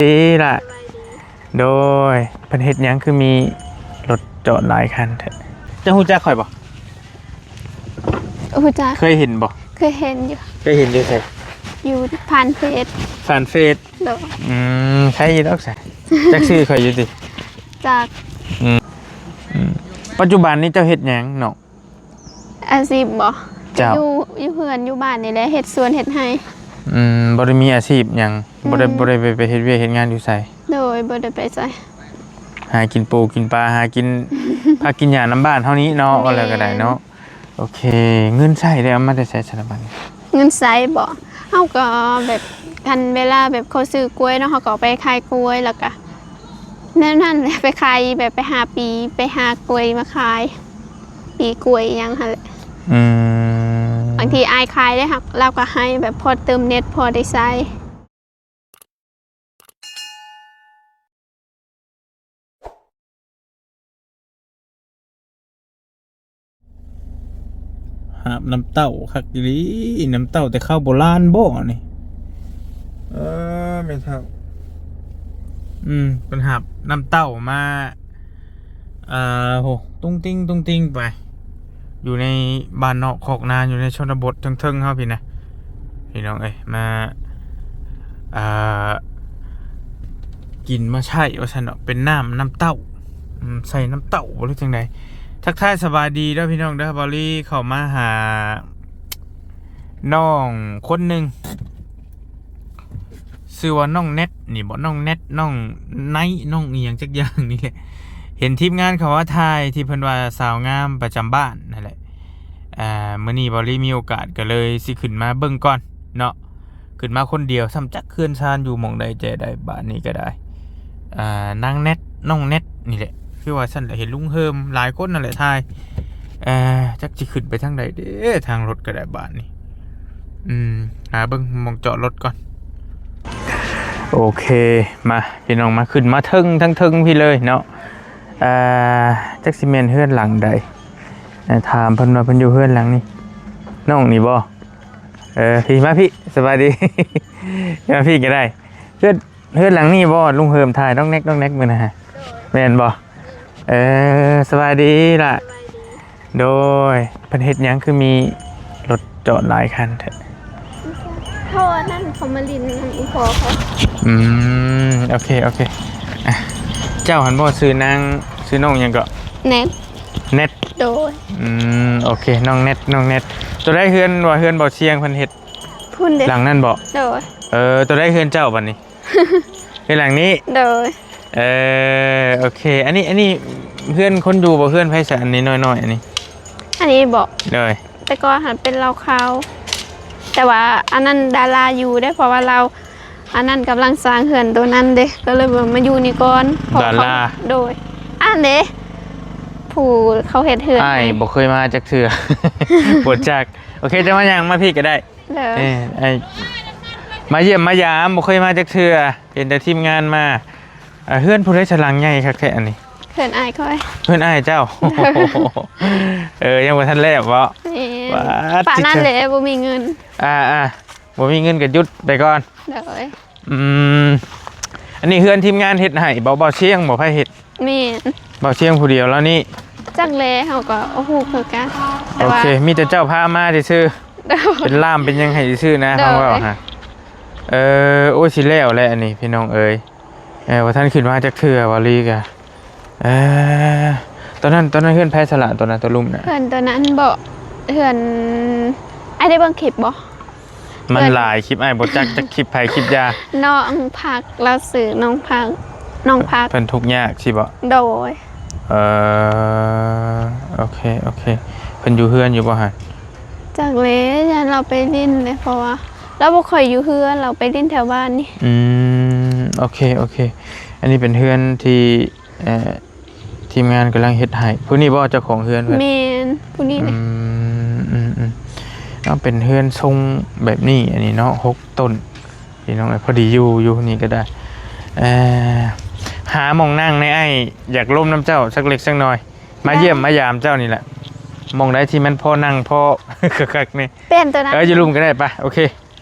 ດີລະ. ໂດຍ ເພິ່ນເຮັດຫຍັງຄືມີລົດຈອດຫຼາຍຄັນແທ້? ເຈົ້າຮູ້ຈັກຂ້ອຍບໍ່? ຮູ້ຈັກ. ເຄີຍເຫັນບໍ່? ເຄີຍເຫັນຢູ່. ເຄີຍເຫັນຢູ່ໃສ? ຢູ່ຜ່ານເຟສ. ຜ່ານເຟສ. ໂດຍ. ອືມ ໃຄຢູ່ດອກຊະ. ຈັກຊື່ຂ້ອຍຢູ່ຕິ? ຈັກ. ອືມ ອືມ ປັດຈຸບັນນີ້ເຈົ້າເຮັດຫຍັງເນາະ? ອາຊີບບໍ່? ເຈົ້າ. ຢູ່ ຢູ່ເຮືອນຢູ່ບ້ານນີ້ແຫຼະ ເຮັດສວນເຮັດໄຮ່. ອືມ ບໍ່ໄດ້ມີອາຊີບຫຍັງ? ອືມ ບໍ່ໄດ້ ບໍ່ໄດ້ໄປ ໄປເຮັດວຽກເຮັດງານຢູ່ໃສ? ໂດຍ ບໍ່ໄດ້ໄປໃສ. ຫາກິນປູກິນປາ ຫາກິນຜັກກິນຫຍ້ານຳບ້ານເຮົານີ້ເນາະ. ແມ່ນ. ວ່າແລ້ວກໍໄດ້ເນາະ. ໂອເຄ ເງິນໃຊ້ໄດ້ເອົາມາແຕ່ໃສສາລະບັດນີ້? ເງິນໃຊ້ບໍ່? ເຮົາກໍແບບ ຄັນເວລາແບບເຂົາຊື້ກ້ວຍເນາະ ເຮົາກໍເອົາໄປຂາຍກ້ວຍ ແລ້ວກໍແນວນັ້ນແຫຼະ ໄປຂາຍ ແບບໄປຫາປີ້ ໄປຫາກ້ວຍມາຂາຍ ປີ້ກ້ວຍອີ່ຫຍັງຫັ້ນແຫຼະ. ອືມ ບາງທີອ້າຍຂາຍເດ້ ເຮົາ ລາວກໍໃຫ້ແບບພໍເຕີມເນັດ ພໍໄດ້ໃຊ້. ຫາບນ້ຳເຕົ້າຄັກອີ່ຫຼີ ນ້ຳເຕົ້າແຕ່ຄາວໂບລານບໍ່ນີ້? ເອີ ແມ່ເຖົ້າ ອືມ ເພິ່ນຫາບນ້ຳເຕົ້າມາ ອ່າ ໂຫ ຕຸ້ງຕິ່ງ ຕຸ້ງຕິ່ງໄປ ຢູ່ໃນບ້ານນອກຄອກນາ ຢູ່ໃນຊົນນະບົດເທິງໆເຮົາພີ້ນະ ພີ່ນ້ອງເອີຍ ມາ ອ່າ ກິນມາໃຊ້ວ່າຊັ້ນເນາະ ເປັນນ້ຳ ນ້ຳເຕົ້າ ອືມ ໃສ່ນ້ຳເຕົ້າບໍ່ ຫຼືຈັ່ງໃດ? ທັກທາຍສະບາຍດີເດີພີ່ນ້ອງເດີ ເບົາລີເຂົ້າມາຫານ້ອງຄົນໜຶ່ງ ຊື່ວ່ານ້ອງແນັດນີ້ບໍ ນ້ອງແນັດ ນ້ອງໄນ ນ້ອງອີ່ຫຍັງຈັກຢ່າງນີ້ແຫຼະ ເຫັນທີມງານເຂົາວ່າຖ່າຍ ທີ່ເພິ່ນວ່າສາວງາມປະຈຳບ້ານນັ້ນແຫຼະ. ອ່າ ມື້ນີ້ເບົາລີມີໂອກາດກໍເລີຍຊິຂຶ້ນມາເບິ່ງກ່ອນເນາະ ຂຶ້ນມາຄົນດຽວ ຊ້ຳຈັກເຮືອນຊານຢູ່ໝ່ອງໃດແຈໃດ ບາດນີ້ກໍໄດ້ ອ່າ ນາງແນັດ ນ້ອງແນັດນີ້ແຫຼະ ຄືວ່າຊັ້ນແຫຼະ ເຫັນລຸງເຮີມຫຼາຍຄົນນັ້ນແຫຼະຖ່າຍ ເອີ ຈັກຊິຂຶ້ນໄປທາງໃດເດ້ ທາງລົດກໍໄດ້ບາດນີ້ ອືມ ຫາເບິ່ງໝ່ອງຈອດລົດກ່ອນ. ໂອເຄ ມາ ພີ່ນ້ອງ ມາ ຂຶ້ນມາເທິງ ທາງເທິງພີ້ເລີຍເນາະ ອ່າ ຈັກຊິແມ່ນເຮືອນຫຼັງໃດ ອ່າ ຖາມເພິ່ນວ່າເພິ່ນຢູ່ເຮືອນຫຼັງນີ້ ນ້ອງນີ້ບໍ່? ເອີ ພີ້ ມາພີ້ ສະບາຍດີ ມາພີ້ກໍໄດ້ ເຮືອນ ເຮືອນຫຼັງນີ້ບໍ່ ລຸງເຮີມຖ່າຍນ້ອງແນັດ ນ້ອງແນັດມື້ນະ? ແມ່ນບໍ່? ເອີ ສະບາຍດີລະ. ໂດຍ ເພິ່ນເຮັດຫຍັງຄືມີລົດຈອດຫຼາຍຄັນແທ້? ເພາະວ່ານັ້ນເຂົາມາຫຼິ້ນນຳອີ່ພໍ່ເຂົາ. ອືມ ໂອເຄ ໂອເຄ ອ່ະ ເຈົ້າຫັ້ນບໍ່ ຊື່ນາງ ຊື່ນ້ອງຫຍັງເກາະ? ແນັດ. ແນັດ. ໂດຍ. ອືມ ໂອເຄ ນ້ອງແນັດ ນ້ອງແນັດ. ຕົວໃດເຮືອນ ວ່າເຮືອນເບົາຊຽງເພິ່ນເຮັດ ພຸ້ນເດ້ ຫຼັງນັ້ນບໍ່? ໂດຍ. ເອີ ຕົວໃດເຮືອນເຈົ້າບັດນີ້? ເຮືອນຫຼັງນີ້. ໂດຍ. ເອີ ໂອເຄ ອັນນີ້ ອັນນີ້ເຮືອນຄົນຢູ່ບໍ່? ເຮືອນໃຜຊະ ອັນນ້ອຍໆ ອັນນີ້? ອັນນີ້ບໍ? ໂດຍ. ແຕ່ກ່ອນຫັ້ນເປັນເລົ້າຂາວ ແຕ່ວ່າອັນນັ້ນດາລາຢູ່ເດ້ ເພາະວ່າລາວ ອັນນັ້ນກຳລັງສ້າງເຮືອນໂຕນັ້ນເດ້ ກໍເລີຍວ່າມາຢູ່ນີ້ກ່ອນ ເພາະວ່າ ດາລາ. ໂດຍ. ອັນເດ້ ຜູ້ເຂົາເຮັດເຮືອນ. ອ້າຍບໍ່ເຄີຍມາຈັກເທື່ອ ບໍ່ຈັກ. ໂອເຄ ເຈົ້າມາຫຍັງ ມາພີ້ກໍໄດ້. ໂດຍ. ເອີ ອ້າຍມາຢ້ຽມມາຢາມ ບໍ່ເຄີຍມາຈັກເທື່ອ ເຫັນແຕ່ທີມງານມາ. ອ່າ ເຮືອນຜູ້ໃດສະຫຼັງໃຫຍ່ຄັກແທ້ອັນນີ້? ເຮືອນອ້າຍຂ້ອຍ. ເຮືອນອ້າຍເຈົ້າ. ໂດຍ. ເອີ ຍັງບໍ່ທັນແລ້ວບໍ? ແມ່ນ. ປານນັ້ນແຫຼະ ບໍ່ມີເງິນ. ອ່າໆ ບໍ່ມີເງິນກໍຢຸດໄປກ່ອນ. ໂດຍ. ອືມ ອັນນີ້ເຮືອນທີມງານເຮັດໃຫ້ບໍ? ເບົາຊຽງບໍ ໃຜເຮັດ? ແມ່ນ. ເບົາຊຽງຜູ້ດຽວລາວນີ້? ຈັກແລ ເຮົາກໍບໍ່ຮູ້ຄືກັນ. ໂອເຄ ມີແຕ່ເຈົ້າພາມາຊື່ໆ. ໂດຍ. ເປັນລ່າມເປັນຫຍັງໃຫ້ຊື່ໆນະ. ໂດຍ. ເຮົາເວົ້າຫາ ເອີ ໂອ້ຍ ຊິແລ້ວແລ້ວອັນນີ້ ພີ່ນ້ອງເອີຍ. ເອີ ບໍ່ທັນຂຶ້ນມາຈັກເທື່ອ ເບົາລີກະ ເອີ ຕອນນັ້ນ ຕອນນັ້ນເຮືອນໃຜສະຫຼະ ຕອນນັ້ນ ຕອນລຸ່ມນະ? ເຮືອນຕອນນັ້ນບໍ? ເຮືອນ ອ້າຍໄດ້ເບິ່ງຄລິບບໍ? ມັນຫຼາຍຄລິບ ອ້າຍບໍ່ຈັກຈັກຄລິບໃຜຄລິບຢາ. ນ້ອງພັກ ລາວຊື່ນ້ອງພັກ ນ້ອງພັກ. ເພິ່ນທຸກຍາກຊີ້ບໍ? ໂດຍ. ເອີ ໂອເຄ ໂອເຄ ເພິ່ນຢູ່ເຮືອນຢູ່ບໍ່ຫັ້ນ? ຈັກແຫຼະ ຢ້ານລາວໄປຫຼິ້ນເດ້ ເພາະວ່າລາວບໍ່ຄ່ອຍຢູ່ເຮືອນ ລາວໄປຫຼິ້ນແຖວບ້ານນີ້. ອືມ ໂອເຄ ໂອເຄ ອັນນີ້ເປັນເຮືອນທີ່ ເອີ ທີມງານກຳລັງເຮັດໃຫ້. ຜູ້ນີ້ບໍ່ເຈົ້າຂອງເຮືອນເພິ່ນ? ແມ່ນ ຜູ້ນີ້ແຫຼະ. ອືມ ອືມໆ ເອົາ ເປັນເຮືອນຊົງແບບນີ້ ອັນນີ້ເນາະ ຫົກຕົ້ນ ພີ່ນ້ອງເອີຍ ພໍດີຢູ່ ຢູ່ນີ້ກໍໄດ້. ເອີ ຫາໝ່ອງນັ່ງໃນ ອ້າຍຢາກລົມນຳເຈົ້າສັກເລັກສັກໜ້ອຍ ມາຢ້ຽມມາຢາມເຈົ້ານີ້ແຫຼະ. ໝ່ອງໃດທີ່ມັນພໍນັ່ງພໍຄັກໆນີ້ ເປັນຕົວນັ້ນ. ເອີ ຢູ່ລຸ່ມກໍໄດ້ ໄປ ໂອເຄ.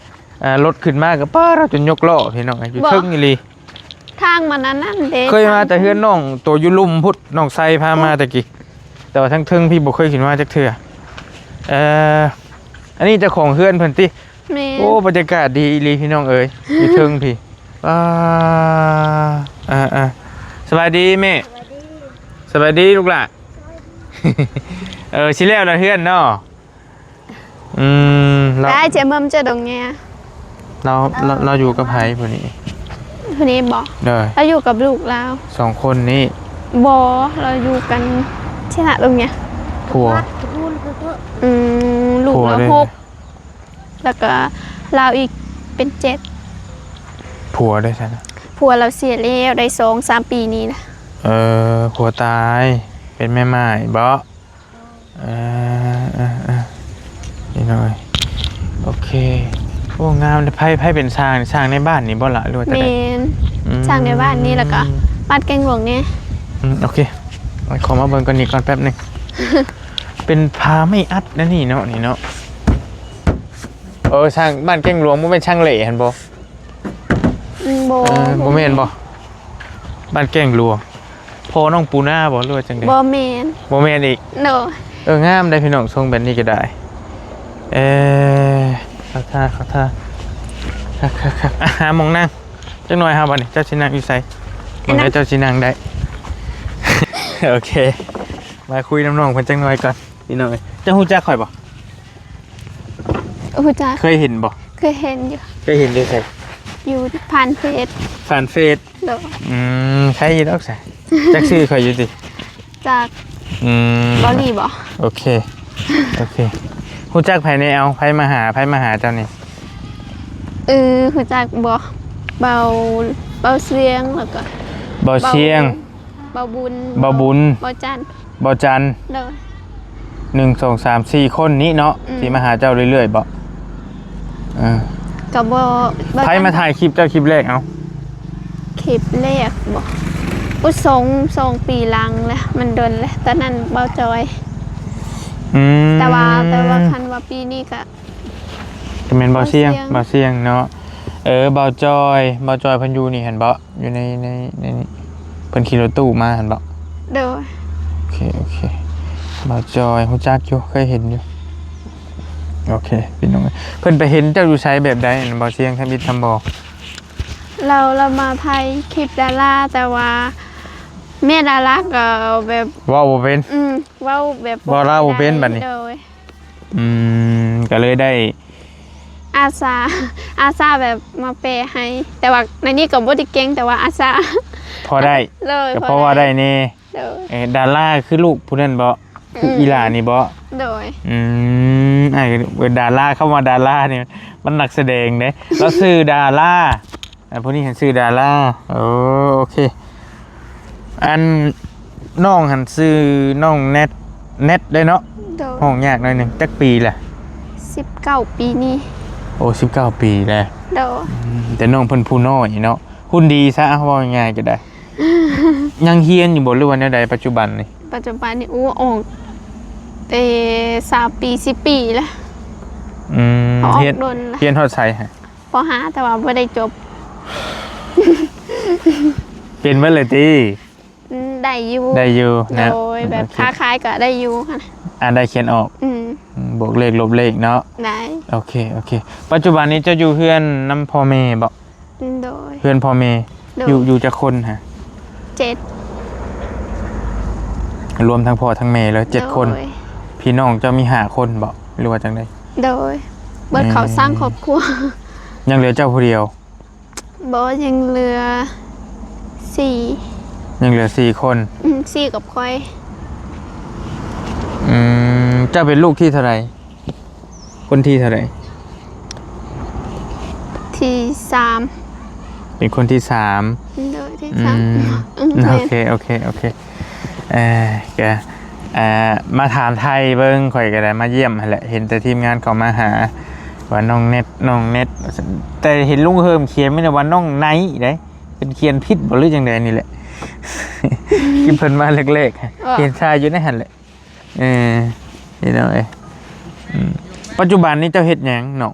ອ່າ ລົດຂຶ້ນມາກໍ ປ້າ ເຮົາຈົນຍົກລໍ້ ພີ່ນ້ອງເອີຍ ຢູ່ເທິງອີ່ຫຼີ. ທາງມັນອັນນັ້ນເດ້ ເຄີຍມາແຕ່ເຮືອນນ້ອງໂຕຢູ່ລຸ່ມພຸ້ນ ນ້ອງໄຊພາມາແຕ່ກີ້ ແຕ່ວ່າທາງເທິງພີ້ບໍ່ເຄີຍຂຶ້ນມາຈັກເທື່ອ. ເອີ ອັນນີ້ເຈົ້າຂອງເຮືອນເພິ່ນຕິ? ແມ່ນ. ໂອ້ ບັນຍາກາດດີອີ່ຫຼີພີ່ນ້ອງເອີຍ ຢູ່ເທິງພີ້. ອ່າ ອ່າໆ ສະບາຍດີແມ່. ສະບາຍດີລູກຫຼ້າ. ເອີ ຊິແລ້ວລະເຮືອນເນາະ. ອືມ ລາວ Đây, chị mâm cho đồng nghe. ລາວ ລາວ ລາວຢູ່ກັບໃຜຜູ້ນີ້? ຜູ້ນີ້ບໍ່? ໂດຍ. ລາວຢູ່ກັບລູກລາວ ສອງຄົນນີ້. ບໍ່, ລາວຢູ່ກັນທີ່ນະ ຕົງເນີ້ຍ. ຜົວ. ອືມ ລູກລາວຫົກ ແລ້ວກໍລາວອີກເປັນເຈັດ. ຜົວໄດ້ຊັ້ນນະ? ຜົວລາວເສຍແລ້ວໄດ້ສອງສາມປີນີ້ລະ. ເອີ ຜົວຕາຍ ເປັນແມ່ໝ້າຍບໍ? ເອີ ເອີ ເອີ ນີ້ໜ້ອຍ ໂອເຄ. ໂອ້ ງາມເດ້. ໃຜ ໃຜເປັນຊ່າງ? ຊ່າງໃນບ້ານນີ້ບໍ່ລະ ຫຼືວ່າຈັ່ງໃດ? ແມ່ນ ອືມ ຊ່າງໃນບ້ານນີ້ ແລ້ວກໍບ້ານແກ້ງຫຼວງແດ່. ອືມ ໂອເຄ ຂໍມາເບິ່ງກ່ອນນີ້ກ່ອນແປັບໜຶ່ງ. ເປັນຝາໄມ້ອັດແນວນີ້ເນາະ ນີ້ເນາະ. ເອີ ຊ່າງບ້ານແກ້ງຫຼວງ ບໍ່ແມ່ນຊ່າງເຫຼຫັ້ນບໍ່? ອືມ ບໍ່ ເອີ ບໍ່ແມ່ນບໍ່? ບ້ານແກ້ງຫຼວງ ພໍ່ນ້ອງປູນາບໍ່ ຫຼືວ່າຈັ່ງໃດ? ບໍ່ແມ່ນ. ບໍ່ແມ່ນອີກ. ໂດຍ. ເອີ ງາມໄດ໋ພີ່ນ້ອງ ຊົງແບບນີ້ກໍໄດ້. ເອີ ເຂົ້າທ່າ ເຂົ້າທ່າ ຄັກໆໆ. ອ່ະ ຫາໝ່ອງນັ່ງຈັກໜ່ອຍ. ຫາ ບັດນີ້ເຈົ້າຊິນັ່ງຢູ່ໃສ? ໝ່ອງໃດເຈົ້າຊິນັ່ງໄດ້. ໂອເຄ ມາຄຸຍນຳນ້ອງເພິ່ນຈັກໜ່ອຍກ່ອນ ພີ່ນ້ອງເອີຍ. ເຈົ້າຮູ້ຈັກຂ້ອຍບໍ່? ຮູ້ຈັກ. ເຄີຍເຫັນບໍ່? ເຄີຍເຫັນຢູ່. ເຄີຍເຫັນຢູ່ໃສ? ຢູ່ຜ່ານເຟສ. ຜ່ານເຟສ. ໂດຍ. ອືມ ໃຄຢູ່ດອກຊະ ຈັກຊື່ຂ້ອຍຢູ່ຕິ? ຈັກ. ອືມ ເບົາຫຼີບໍ່? ໂອເຄ ໂອເຄ. ຮູ້ຈັກໃຜແດ່? ເອົາ ໃຜມາຫາ ໃຜມາຫາເຈົ້ານີ້? ເອີ ຮູ້ຈັກບໍ່? ເບົາ ເບົາຊຽງ ແລ້ວກໍ ເບົາຊຽງ ເບົາບຸນ ເບົາບຸນ ເບົາຈັນ ເບົາຈັນ. ໂດຍ. ໜຶ່ງ ສອງ ສາມ ສີ່ຄົນນີ້ເນາະ ອືມ ທີ່ມາຫາເຈົ້າເລື້ອຍໆບໍ? ເອີ ກໍບໍ່ ບໍ່ ໃຜມາຖ່າຍຄລິບເຈົ້າຄລິບແລກ? ເອົາ ຄລິບແລກບໍ? ອຸ ສອງ ສອງປີຫຼັງແລ້ວ ມັນດົນແລ້ວ. ຕອນນັ້ນເບົາຈອຍ. ອືມ ແຕ່ວ່າ ແຕ່ວ່າຄັນວ່າປີນີ້ກໍ ກໍແມ່ນເບົາຊຽງ ເບົາຊຽງ ເບົາຊຽງເນາະ. ເອີ ເບົາຈອຍ ເບົາຈອຍເພິ່ນຢູ່ນີ້ຫັ້ນບໍ? ຢູ່ໃນ ໃນ ໃນນີ້ ເພິ່ນຂີ່ລົດຕູ້ມາຫັ້ນບໍ? ໂດຍ. ໂອເຄ ໂອເຄ. ເບົາຈອຍ ຮູ້ຈັກຢູ່ ເຄີຍເຫັນຢູ່. ໂອເຄ ພີ່ນ້ອງເອີຍ ເພິ່ນໄປເຫັນເຈົ້າຢູ່ໃສແບບໃດ ອັນເບົາຊຽງ ທຳອິດທຳບໍ່? ລາວ ລາວມາຖ່າຍຄລິບດາລາ ແຕ່ວ່າແມ່ດາລາກໍແບບ ເວົ້າບໍ່ເປັນ. ອືມ ເວົ້າແບບ ເວົ້າລາວບໍ່ເປັນບັດນີ້. ໂດຍ. ອືມ ກໍເລີຍໄດ້ ອາສາ ອາສາແບບມາແປໃຫ້ ແຕ່ວ່າໃນນີ້ກໍບໍ່ໄດ້ເກັ່ງ ແຕ່ວ່າອາສາ ພໍໄດ້. ໂດຍ. ກໍພໍວ່າໄດ້ແດ່. ໂດຍ. ເອີ ດາລາຄືລູກຜູ້ນັ້ນບໍ? ຄື ອືມ ອີ່ຫຼ້ານີ້ບໍ? ໂດຍ. ອືມ ອ້າຍກໍເອີ້ນດາລາ ຄຳວ່າດາລານີ້ມັນນັກສະແດງເດ້. ລາວຊື່ດາລາ. ອ່າ ຜູ້ນີ້ຫັ້ນຊື່ດາລາ. ໂອ້ ໂອເຄ. ອັນ ນ້ອງຫັ້ນຊື່ນ້ອງແນັດ ແນັດເດ້ເນາະ? ໂດຍ. ຮ້ອງຍາກໜ້ອຍໜຶ່ງ. ຈັກປີລະ? ສິບເກົ້າ ປີນີ້. ໂອ້ ສິບເກົ້າ ປີແລ້ວ. ໂດຍ. ອືມ ແຕ່ນ້ອງເພິ່ນຜູ້ນ້ອຍເນາະ ຫຸ່ນດີຊະ ເວົ້າງ່າຍໆກໍໄດ້. ຍັງຮຽນຢູ່ບໍ່ ຫຼືວ່າແນວໃດປັດຈຸບັນນີ້? ປັດຈຸບັນນີ້ ໂອ້ ອອກແຕ່ສາມປີ ສີ່ປີແລ້ວ. ອືມ ຮຽນ ຮຽນຮອດໃສ? ປ.ຫ້າ ແຕ່ວ່າບໍ່ໄດ້ຈົບ. ເປັນເບິດເລີຍຕິ? ອືມ ໄດ້ຢູ່ ໄດ້ຢູ່ນະ. ໂດຍ. ແບບ ໂອເຄ ຄ້າຂາຍກໍໄດ້ຢູ່ຫັ້ນ. ອ່ານໄດ້ຂຽນອອກ. ອືມ ອືມ ບວກເລກລົບເລກເນາະ. ໄດ້. ໂອເຄ ໂອເຄ. ປັດຈຸບັນນີ້ເຈົ້າຢູ່ເຮືອນນຳພໍ່ແມ່ບໍ? ໂດຍ. ເຮືອນພໍ່ແມ່. ໂດຍ. ຢູ່ ຢູ່ຈັກຄົນຫະ? ເຈັດ. ລວມທັງພໍ່ທັງແມ່ເລີຍ ເຈັດຄົນ. ໂດຍ. ພີ່ນ້ອງເຈົ້າມີຫ້າຄົນບໍ ຫຼືວ່າຈັ່ງໃດ? ໂດຍ. ເບິດເຂົ້າສ້າງຄອບຄົວ. ຍັງເຫຼືອເຈົ້າຜູ້ດຽວ? ບໍ່ ຍັງເຫຼືອສີ່. ຍັງເຫຼືອສີ່ຄົນ. ອືມ ສີ່ກັບຂ້ອຍ. ອືມ ເຈົ້າເປັນລູກທີເທົ່າໃດ? ຄົນທີເທົ່າໃດ? ທີສາມ. ເປັນຄົນທີສາມ. ໂດຍ. ທີສາມ. ອືມ ອືມ ໂອເຄ ໂອເຄ ໂອເຄ. ເອີ ກະ ເອີ ມາຖາມໄທເບິ່ງ ຂ້ອຍກໍໄດ້ມາຢ້ຽມຫັ້ນແຫຼະ ເຫັນແຕ່ທີມງານເຂົາມາຫາ ວ່ານ້ອງແນັດ ນ້ອງແນັດ ແຕ່ເຫັນລຸງເຮີມຂຽນມີແຕ່ວ່ານ້ອງໄນເດ້ ເພິ່ນຂຽນຜິດບໍ່ ຫຼືຈັ່ງໃດນີ້ແຫຼະ ຄືເພິ່ນມາແລກໆ ເຫັນຊາຍຢູ່ໃນຫັ້ນແຫຼະ. ເອີ ພີ່ນ້ອງເອີຍ ອືມ ປັດຈຸບັນນີ້ເຈົ້າເຮັດຫຍັງເນາະ?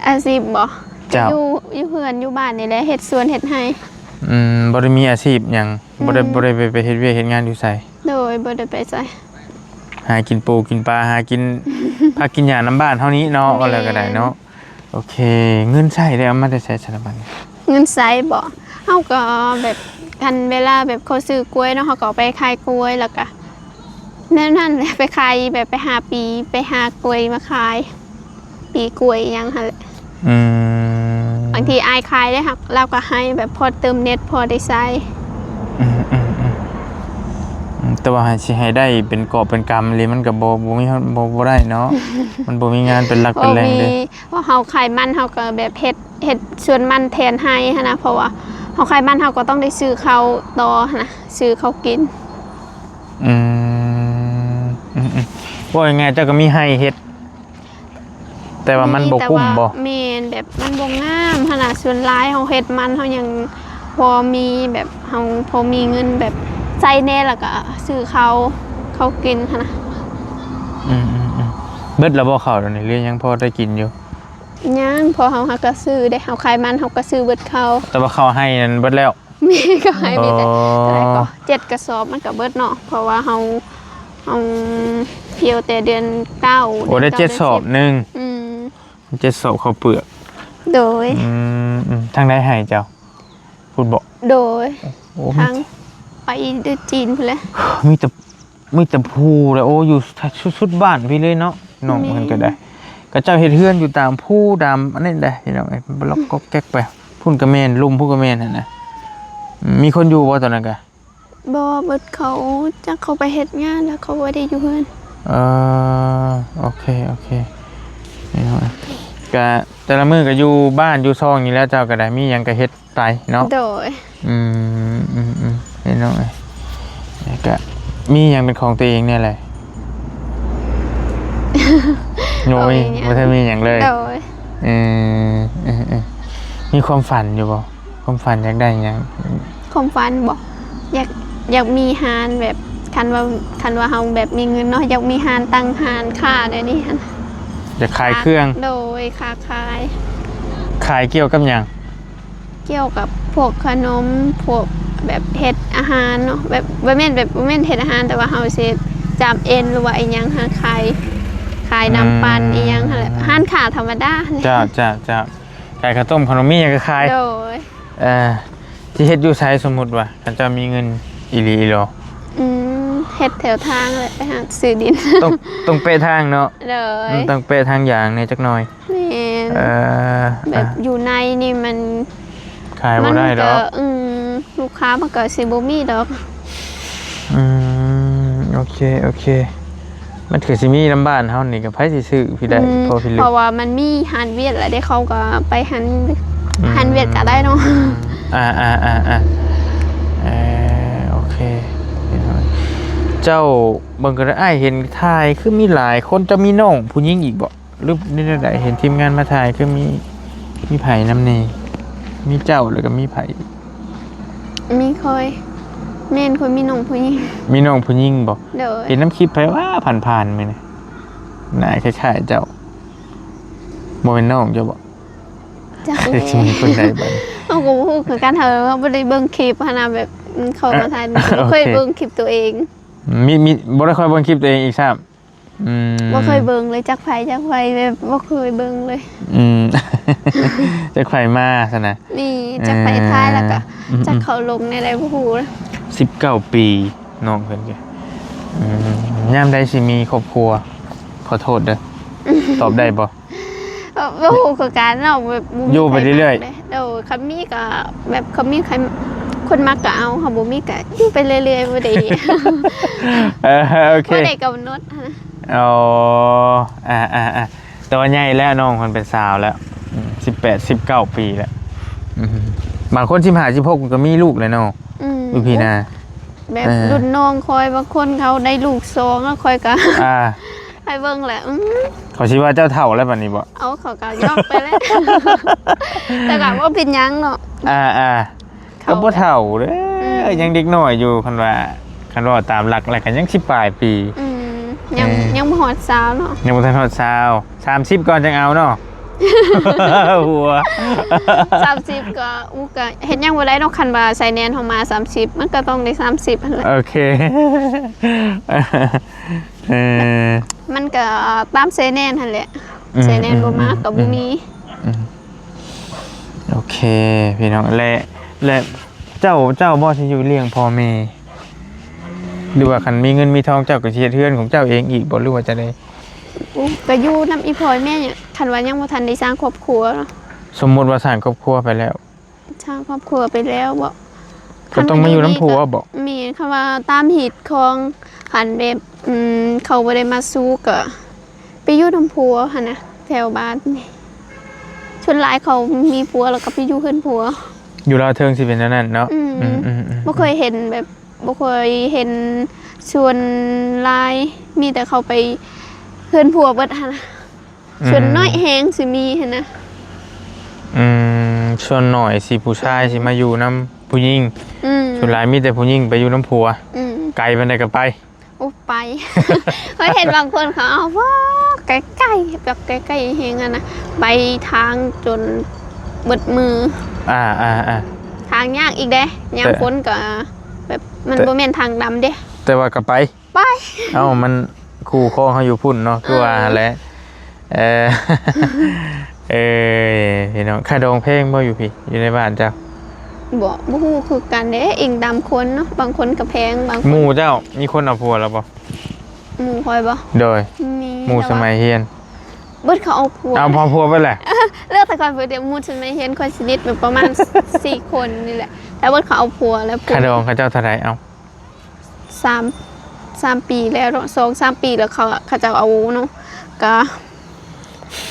ອາຊີບບໍ່? ເຈົ້າ. ຢູ່ ຢູ່ເຮືອນຢູ່ບ້ານນີ້ແຫຼະ ເຮັດສວນເຮັດໄຮ່. ອືມ ບໍ່ໄດ້ມີອາຊີບຫຍັງ ບໍ່ໄດ້ ອືມ ບໍ່ໄດ້ໄປ ໄປເຮັດວຽກເຮັດງານຢູ່ໃສ? ໂດຍ ບໍ່ໄດ້ໄປໃສ ຫາກິນປູກິນປາ ຫາກິນຜັກກິນຫຍ້ານຳບ້ານເຮົານີ້ເນາະ ແມ່ນ ເວົ້າແລ້ວກໍໄດ້ເນາະ. ໂອເຄ ເງິນໃຊ້ໄດ້ເອົາມາແຕ່ໃສສາລະບັດນີ້? ເງິນໃຊ້ບໍ? ເຮົາກໍແບບ ຄັນເວລາແບບເຂົາຊື້ກ້ວຍເນາະ ເຮົາກໍເອົາໄປຂາຍກ້ວຍ ແລ້ວກໍແນວນັ້ນແຫຼະ ໄປຂາຍ ແບບໄປຫາປີ ໄປຫາກ້ວຍມາຂາຍ ປີກ້ວຍອີ່ຫຍັງຫັ້ນແຫຼະ. ອືມ ບາງທີອ້າຍຂາຍເດ້ ເຮົາ ລາວກໍໃຫ້ແບບພໍເຕີມເນັດ ພໍໄດ້ໃຊ້. ອືມໆໆ ອືມ ແຕ່ວ່າໃຫ້ ຊິໃຫ້ໄດ້ເປັນກອບເປັນກຳອີ່ຫຼີ ມັນກໍບໍ່ ບໍ່ມີ ບໍ່ ບໍ່ໄດ້ເນາະ ມັນບໍ່ມີງານເປັນຫຼັກເປັນແຫຼ່ງເດ້. ບໍ່ມີ ເພາະເຮົາຂາຍມັນ ເຮົາກໍແບບເຮັດ ເຮັດສວນມັນແທນໄຮ່ຫັ້ນນະ ເພາະວ່າເຮົາຂາຍມັນ ເຮົາກໍຕ້ອງໄດ້ຊື້ເຂົ້າຕໍ່ຫັ້ນນະ ຊື້ເຂົ້າກິນ. ອືມ ອືມໆ ເວົ້າງ່າຍໆ ເຈົ້າກໍມີໄຮ່ເຮັດ ແຕ່ວ່າມັນບໍ່ກຸ້ມບໍ? ມີ ແຕ່ວ່າ ແມ່ນ ແບບມັນບໍ່ງາມຫັ້ນນະ ສ່ວນຫຼາຍເຮົາເຮັດມັນ ເຮົາຍັງພໍມີແບບ ເຮົາພໍມີເງິນແບບໃຊ້ແດ່ ແລ້ວກໍຊື້ເຂົ້າ ເຂົ້າກິນຫັ້ນນະ. ອືມໆໆ ເບິດແລ້ວບໍ່ເຂົ້າດຽວນີ້ ຫຼືຍັງພໍໄດ້ກິນຢູ່? ຍັງ ເພາະເຮົາຫາກະຊື້ເດ້ ເຮົາຂາຍມັນເຮົາກະຊື້ເບິດເຂົ້າ. ແຕ່ວ່າເຂົ້າໄຮ່ນັ້ນເບິດແລ້ວ? ແມ່ນ ເຂົ້າໄຮ່ມີແຕ່ ອໍ ເທົ່າໃດກໍ ເຈັດກະສອບມັນກະເບິດເນາະ ເພາະວ່າເຮົາ ເຮົາກ່ຽວແຕ່ເດືອນເກົ້າ. ໂອ້ ໄດ້ເຈັດສອບໜຶ່ງ. ອືມ ເຈັດສອບເຂົ້າເປືອກ. ໂດຍ. ອືມໆ ທາງໃດໄຮ່ເຈົ້າ? ພຸ້ນບໍ? ໂດຍ. ໂອ້ ທາງໄປຢູ່ຈີນພຸ້ນແຫຼະ. ມີແຕ່ ມີແຕ່ພູແຫຼະ ໂອ້ ຢູ່ສຸດໆບ້ານພີ້ເລີຍເນາະ ນ້ອງເພິ່ນກໍໄດ້. ແມ່ນ. ເຂົາເຈົ້າເຮັດເຮືອນຢູ່ຕາມພູຕາມອັນນີ້ໄດ໋ ພີ່ນ້ອງເອີຍ ບລັອກກ໊ອກແກັກໄປ. ພຸ້ນກໍແມ່ນ ລຸ່ມພຸ້ນກໍແມ່ນຫັ້ນນະ. ອືມ ມີຄົນຢູ່ບໍ່ຕອນນັ້ນກະ? ບໍ່ ເບິດເຂົາ ຈັກເຂົາໄປເຮັດງານແລ້ວ ເຂົາບໍ່ໄດ້ຢູ່ເຮືອນ. ເອີ ໂອເຄ ໂອເຄ ພີ່ນ້ອງເອີຍ ກະແຕ່ລະມື້ກໍຢູ່ບ້ານຢູ່ຊ່ອງນີ້ແຫຼະ ເຈົ້າກໍໄດ້ ມີຫຍັງກໍເຮັດ ໄປເນາະ. ໂດຍ. ອືມ ອືມໆ ເຫັນເນາະ ແລ້ວກະມີຫຍັງເປັນຂອງຕົວເອງແດ່ແຫຼະ? ໂອ້ຍ ບໍ່ມີຫຍັງ ບໍ່ທັນມີຫຍັງເລີຍ. ໂດຍ. ເອີ ເອີ ເອີ ມີຄວາມຝັນຢູ່ບໍ່? ຄວາມຝັນຢາກໄດ້ຫຍັງ? ຄວາມຝັນບໍ? ຢາກ ຢາກມີຮ້ານແບບ ຄັນວ່າ ຄັນວ່າເຮົາແບບມີເງິນເນາະ ຢາກມີຮ້ານ ຕັ້ງຮ້ານຄ້າແນວນີ້ຫັ້ນ. ຢາກຂາຍເຄື່ອງ? ໂດຍ ຄ້າຂາຍ. ຂາຍກ່ຽວກັບຫຍັງ? ກ່ຽວກັບພວກຂະໜົມ ພວກແບບເຮັດອາຫານເນາະ ແບບ ບໍ່ແມ່ນແບບ ບໍ່ແມ່ນເຮັດອາຫານ ແຕ່ວ່າເຮົາຊິຈາມເອັນ ຫຼືວ່າອີ່ຫຍັງຫັ້ນ ຂາຍ ຂາຍນ້ຳປັ່ນ ອືມ ອີ່ຫຍັງຫັ້ນແຫຼະ ຮ້ານຄ້າທຳມະດາ. ເຈົ້າ ເຈົ້າ ເຈົ້າ ຂາຍເຂົ້າຕົ້ມ ຂະໜົມ ມີຫຍັງກໍຂາຍ. ໂດຍ. ເອີ ຊິເຮັດຢູ່ໃສ? ສົມມຸດວ່າ ຄັນເຈົ້າມີເງິນອີ່ຫຼີອີ່ຫຼໍ? ອືມ ເຮັດແຖວທາງແຫຼະ ໄປຫາຊື້ດິນ. ຕ້ອງ ຕ້ອງເປະທາງເນາະ. ໂດຍ. ອືມ ຕ້ອງເປະທາງຢາງແດ່ຈັກໜ່ອຍ. ແມ່ນ. ເອີ ແບບ ອ່ະ ຢູ່ໃນນີ້ມັນ ຂາຍບໍ່ໄດ້ດອກ. ມັນກໍ ອືມ ລູກຄ້າມັນກໍຊິບໍ່ມີດອກ. ອືມ ໂອເຄ ໂອເຄ ມັນຄືຊິມີນຳບ້ານເຮົານີ້ ກໍໃຜຊິຊື້ພີ່ໄດ້ ອືມ ພໍພີ່ເລີຍ. ເພາະວ່າມັນມີຮ້ານວຽດແລ້ວເດ້ ເຂົາກໍໄປຫັ້ນ ອືມ ຮ້ານວຽດກໍໄດ້ເນາະ. ອ່າໆໆໆ ເອີ ໂອເຄ ເຈົ້າເບິ່ງກໍໄດ້ ອ້າຍເຫັນຖ່າຍຄືມີຫຼາຍຄົນ. ເຈົ້າມີນ້ອງຜູ້ຍິງອີກບໍ່ ຫຼືແນວໃດ? ເຫັນທີມງານມາຖ່າຍຄືມີ ມີໃຜນຳແດ່? ມີເຈົ້າ ແລ້ວກໍມີໃຜ? ມີຂ້ອຍ. ແມ່ນ ຂ້ອຍມີນ້ອງຜູ້ຍິງ. ມີນ້ອງຜູ້ຍິງບໍ? ໂດຍ. ເຫັນນຳຄລິບໃຜວະຜ່ານໆມື້ນີ້ ໜ້າຄ້າຍໆເຈົ້າ. ບໍ່ແມ່ນນ້ອງເຈົ້າບໍ? ຈັກແຫຼະ ຊິມີຄົນໃດບັດນີ້? ເຮົາກໍບໍ່ຮູ້ຄືກັນ ເຮົາບໍ່ໄດ້ເບິ່ງຄລິບຫັ້ນນະ ແບບ ອືມ ເຂົາມາຖ່າຍ ເອີ ບໍ່ເຄີຍ ໂອເຄ ເບິ່ງຄລິບຕົວເອງ. ມີ ມີ ບໍ່ໄດ້ຄ່ອຍເບິ່ງຄລິບຕົວເອງອີກຊ້ຳ. ອືມ ບໍ່ເຄີຍເບິ່ງເລີຍ ຈັກໃຜ ຈັກໃຜ ແບບບໍ່ເຄີຍເບິ່ງເລີຍ. ອືມ ຈັກໃຜມາຊັ້ນນະ. ນີ້ ຈັກໃຜ ເອີ ຖ່າຍ ແລ້ວກໍ ອືມໆ ຈັກເຂົາລົງແນວໃດບໍ່ຮູ້. ສິບເກົ້າປີ ນ້ອງເພິ່ນກໍ ອືມ ຍາມໃດຊິມີຄອບຄົວ? ຂໍໂທດເດີ້ ຕອບໄດ້ບໍ່? ເອີ ບໍ່ຮູ້ຄືກັນເນາະ ແບບບໍ່ມີ ຢູ່ໄປເລື້ອຍໆ ໃຜມັກເດ້. ໂດຍ ຄັນມີກໍແບບ ຄັນມີໃຜ ຄົນມັກກໍເອົາ ຄັນບໍ່ມີກໍຢູ່ໄປເລື້ອຍໆ ບໍ່ໄດ້ ເອີ ໂອເຄ ບໍ່ໄດ້ກຳນົດຫັ້ນນະ. ອໍ ອ່າໆໆ ແຕ່ວ່າໃຫຍ່ແລ້ວ ນ້ອງເພິ່ນເປັນສາວແລ້ວ ອືມ ສິບແປດ ສິບເກົ້າປີແລ້ວ. ອືມ ບາງຄົນສິບຫ້າ ສິບຫົກ ກໍມີລູກແລ້ວເນາະ. ອືມ ຢູ່ພີ້ນາ ແບບ ເອີ ລຸ້ນນ້ອງຂ້ອຍ ບາງຄົນເຂົາໄດ້ລູກສອງ ແລ້ວຂ້ອຍກໍ ອ່າ ໄປເບິ່ງແຫຼະ ອືມ ເຂົາຊິວ່າເຈົ້າເຖົ້າແລ້ວບັດນີ້ບໍ? ເອົາ ເຂົາກໍຢອກໄປແຫຼະ ແຕ່ກໍບໍ່ເປັນຫຍັງເນາະ. ອ່າໆ ເຂົາ ກໍບໍ່ເຖົ້າເດ້ ອືມ ຍັງເດັກນ້ອຍຢູ່ ຄັນວ່າ ຄັນເວົ້າຕາມຫຼັກແລ້ວກໍຍັງສິບປາຍປີ. ອືມ ຍັງ ເອີ ຍັງບໍ່ຮອດຊາວເນາະ ຍັງບໍ່ທັນຮອດຊາວ. ສາມສິບກ່ອນຈັ່ງເອົາເນາະ. ຫົວ ສາມສິບ ກໍ ອູ ກໍເຮັດຫຍັງບໍ່ໄດ້ດອກ ຄັນວ່າໃສ່ແໜ້ນເຮົາມາສາມສິບ ມັນກໍຕ້ອງໄດ້ສາມສິບຫັ້ນແຫຼະ. ໂອເຄ ເອີ ມັນກໍຕາມໃສ່ແໜ້ນຫັ້ນແຫຼະ ອືມ ໃສ່ແໜ້ນບໍ່ມາ ອືມ ກໍບໍ່ມີ ອືມ ອືມ ໂອເຄ ພີ່ນ້ອງ ແລະ ແລະ ເຈົ້າ ເຈົ້າບໍ່ຊິຢູ່ລ້ຽງພໍ່ແມ່ ຫຼືວ່າຄັນມີເງິນມີທອງເຈົ້າກໍຊິເຮັດເຮືອນຂອງເຈົ້າເອງອີກບໍ່ ຫຼືວ່າຈັ່ງໃດ? ໂອ້ ກໍຢູ່ນຳອີ່ພໍ່ອີ່ແມ່ ຄັນວ່າຍັງບໍ່ທັນໄດ້ສ້າງຄອບຄົວເນາະ. ສົມມຸດວ່າສ້າງຄອບຄົວໄປແລ້ວ ສ້າງຄອບຄົວໄປແລ້ວບໍ ກໍຕ້ອງມາຢູ່ນຳຜົວບໍ? ແມ່ນ ຄັນວ່າຕາມຮີດຄອງ ຄັນແບບ ອືມ ເຂົາບໍ່ໄດ້ມາສູ່ ກໍໄປຢູ່ນຳຜົວຫັ້ນນະ ແຖວບ້ານນີ້ ສ່ວນຫຼາຍເຂົາມີຜົວແລ້ວກໍໄປຢູ່ເຮືອນຜົວ. ຢູ່ລາວເທິງຊິເປັນແນວນັ້ນເນາະ. ອືມ ອືມໆໆ ບໍ່ເຄີຍເຫັນແບບ ບໍ່ຄ່ອຍເຫັນ ສ່ວນຫຼາຍມີແຕ່ເຂົາໄປເຮືອນຜົວເບິດຫັ້ນນະ. ອືມ ສ່ວນໜ້ອຍແຮງຊິມີຫັ້ນນະ. ອືມ ສ່ວນໜ້ອຍຊິຜູ້ຊາຍຊິມາຢູ່ນຳຜູ້ຍິງ. ອືມ ສ່ວນຫຼາຍມີແຕ່ຜູ້ຍິງໄປຢູ່ນຳຜົວ. ອືມ ໄກປານໃດກໍໄປ. ໂອ້ ໄປ ຂ້ອຍເຫັນບາງຄົນເຂົາເອົາ ໂອ້ ໄກໆ ແບບໄກໆແຮງຫັ້ນນະ ໄປທາງຈົນເບິດມື. ອ່າໆໆ ທາງຍາກອີກເດ້ ຍາມ ແຕ່ ຝົນກໍແບບມັນ ແຕ່ ບໍ່ແມ່ນທາງດຳເດ້ ແຕ່ວ່າກໍໄປ ໄປ. ເອົ້າ ມັນຄູ່ຄອງເຮົາຢູ່ພຸ້ນເນາະ ຄືວ່າ ເອີ ຫັ້ນແຫຼະ. ເອີ ເອີ ພີ່ນ້ອງ ຄ່າດອງແພງບໍ່ຢູ່ພີ້ ຢູ່ໃນບ້ານເຈົ້າ? ບໍ່ ບໍ່ຮູ້ຄືກັນເດ້ ອີງຕາມຄົນເນາະ ບາງຄົນກໍແພງ ບາງຄົນ ໝູ່ເຈົ້າມີຄົນເອົາຜົວແລ້ວບໍ່? ໝູ່ຂ້ອຍບໍ່? ໂດຍ ມີ ໝູ່ສະໄໝຮຽນ ເບິດເຂົາເອົາຜົວ ເອົາຜົວໄປແຫຼະ. ເລືອກແຕ່ຂ້ອຍເບິດເດ ໝູ່ສະໄໝຮຽນຂ້ອຍສະໜິດແບບປະມານ ສີ່ຄົນນີ້ແຫຼະ ແຕ່ເບິດເຂົາເອົາຜົວແລ້ວ. ຄ່າດອງເຂົາເຈົ້າເທົ່າໃດ? ເອົາ ສາມ ສາມປີແລ້ວເນາະ ສອງສາມປີແລ້ວ ເຂົາ ເຂົາເຈົ້າເອົາເນາະ ກະ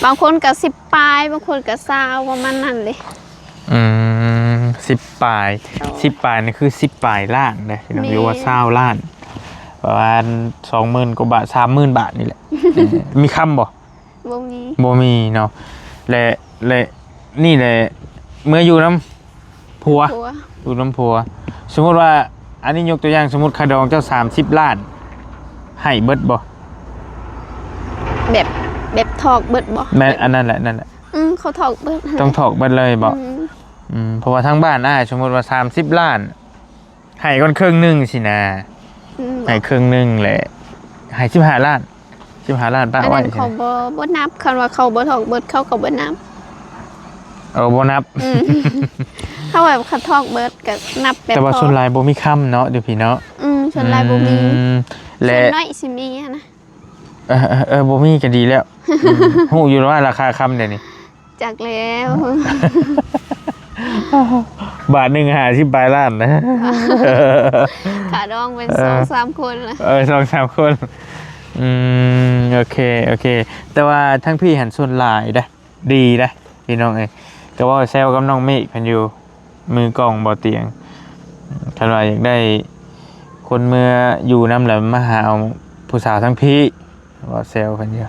ບາງຄົນກະສິບປາຍ ບາງຄົນກະຊາວ ປະມານນັ້ນເດ້. ອືມ ສິບປາຍ ສິບປາຍນີ້ຄືສິບປາຍລ້ານເດ້ພີ່ນ້ອງ ແມ່ນ ຫຼືວ່າຊາວລ້ານ ປະມານສອງໝື່ນກວ່າບາດ ສາມໝື່ນບາດນີ້ແຫຼະ. ເອີ ມີຄຳບໍ່? ບໍ່ມີ ບໍ່ມີເນາະ ແລະ ແລະ ນີ້ແຫຼະ ເມືອຢູ່ນຳຜົວ ຜົວ ຢູ່ນຳຜົວ. ສົມມຸດວ່າ ອັນນີ້ຍົກຕົວຢ່າງ ສົມມຸດຄ່າດອງເຈົ້າສາມສິບລ້ານ ໃຫ້ເບິດບໍ່? ແບບ ແບບຖອກເບິດບໍ່? ແມ່ນ ອັນນັ້ນແຫຼະ ນັ້ນແຫຼະ. ອືມ ເຂົາຖອກເບິດ ຕ້ອງຖອກເບິດເລີຍບໍ່? ອືມ ອືມ ເພາະວ່າທາງບ້ານອ້າຍ ສົມມຸດວ່າສາມສິບລ້ານ ໃຫ້ກ່ອນເຄິ່ງໜຶ່ງຊີ້ນະ. ອືມ ໃຫ້ເຄິ່ງໜຶ່ງແຫຼະ ໃຫ້ສິບຫ້າລ້ານ ສິບຫ້າລ້ານປະໄວ້. ອັນນັ້ນເຂົາບໍ່ ບໍ່ນັບ ຄັນວ່າເຂົາບໍ່ຖອກເບິດ ເຂົາກໍບໍ່ນັບ. ເອີ ບໍ່ນັບ. ອືມ ເຮົາແບບຄັນຖອກເບິດກໍນັບແບບ ແຕ່ວ່າສ່ວນຫຼາຍບໍ່ມີຄຳເນາະ ຢູ່ພີ້ເນາະ. ອືມ ສ່ວນຫຼາຍບໍ່ມີ. ອືມ ແລະ ສ່ວນໜ້ອຍຊິມີຫັ້ນນະ. ເອີໆໆ ບໍ່ມີກໍດີແລ້ວ. ອືມ ຮູ້ຢູ່ວ່າລາຄາຄຳດຽວນີ້. ຈັກແລ້ວ ບາດໜຶ່ງຫ້າສິບປາຍລ້ານນະ ຄ່າດອງເປັນ ເອີ ສອງສາມຄົນລະ. ເອີ ສອງສາມຄົນ. ອືມ ໂອເຄ ໂອເຄ ແຕ່ວ່າທາງພີ້ຫັ້ນສ່ວນຫຼາຍເດ້ ດີເດ້ພີ່ນ້ອງເອີຍ. ກໍເວົ້າແຊວກັບນ້ອງເມກເພິ່ນຢູ່ ມືກ້ອງບໍ່ຕຽງ ຄັນວ່າຢາກໄດ້ຄົນເມືອຢູ່ນຳ ແລ້ວມາຫາເອົາຜູ້ສາວທາງພີ້ ເວົ້າແຊວເພິ່ນຢູ່.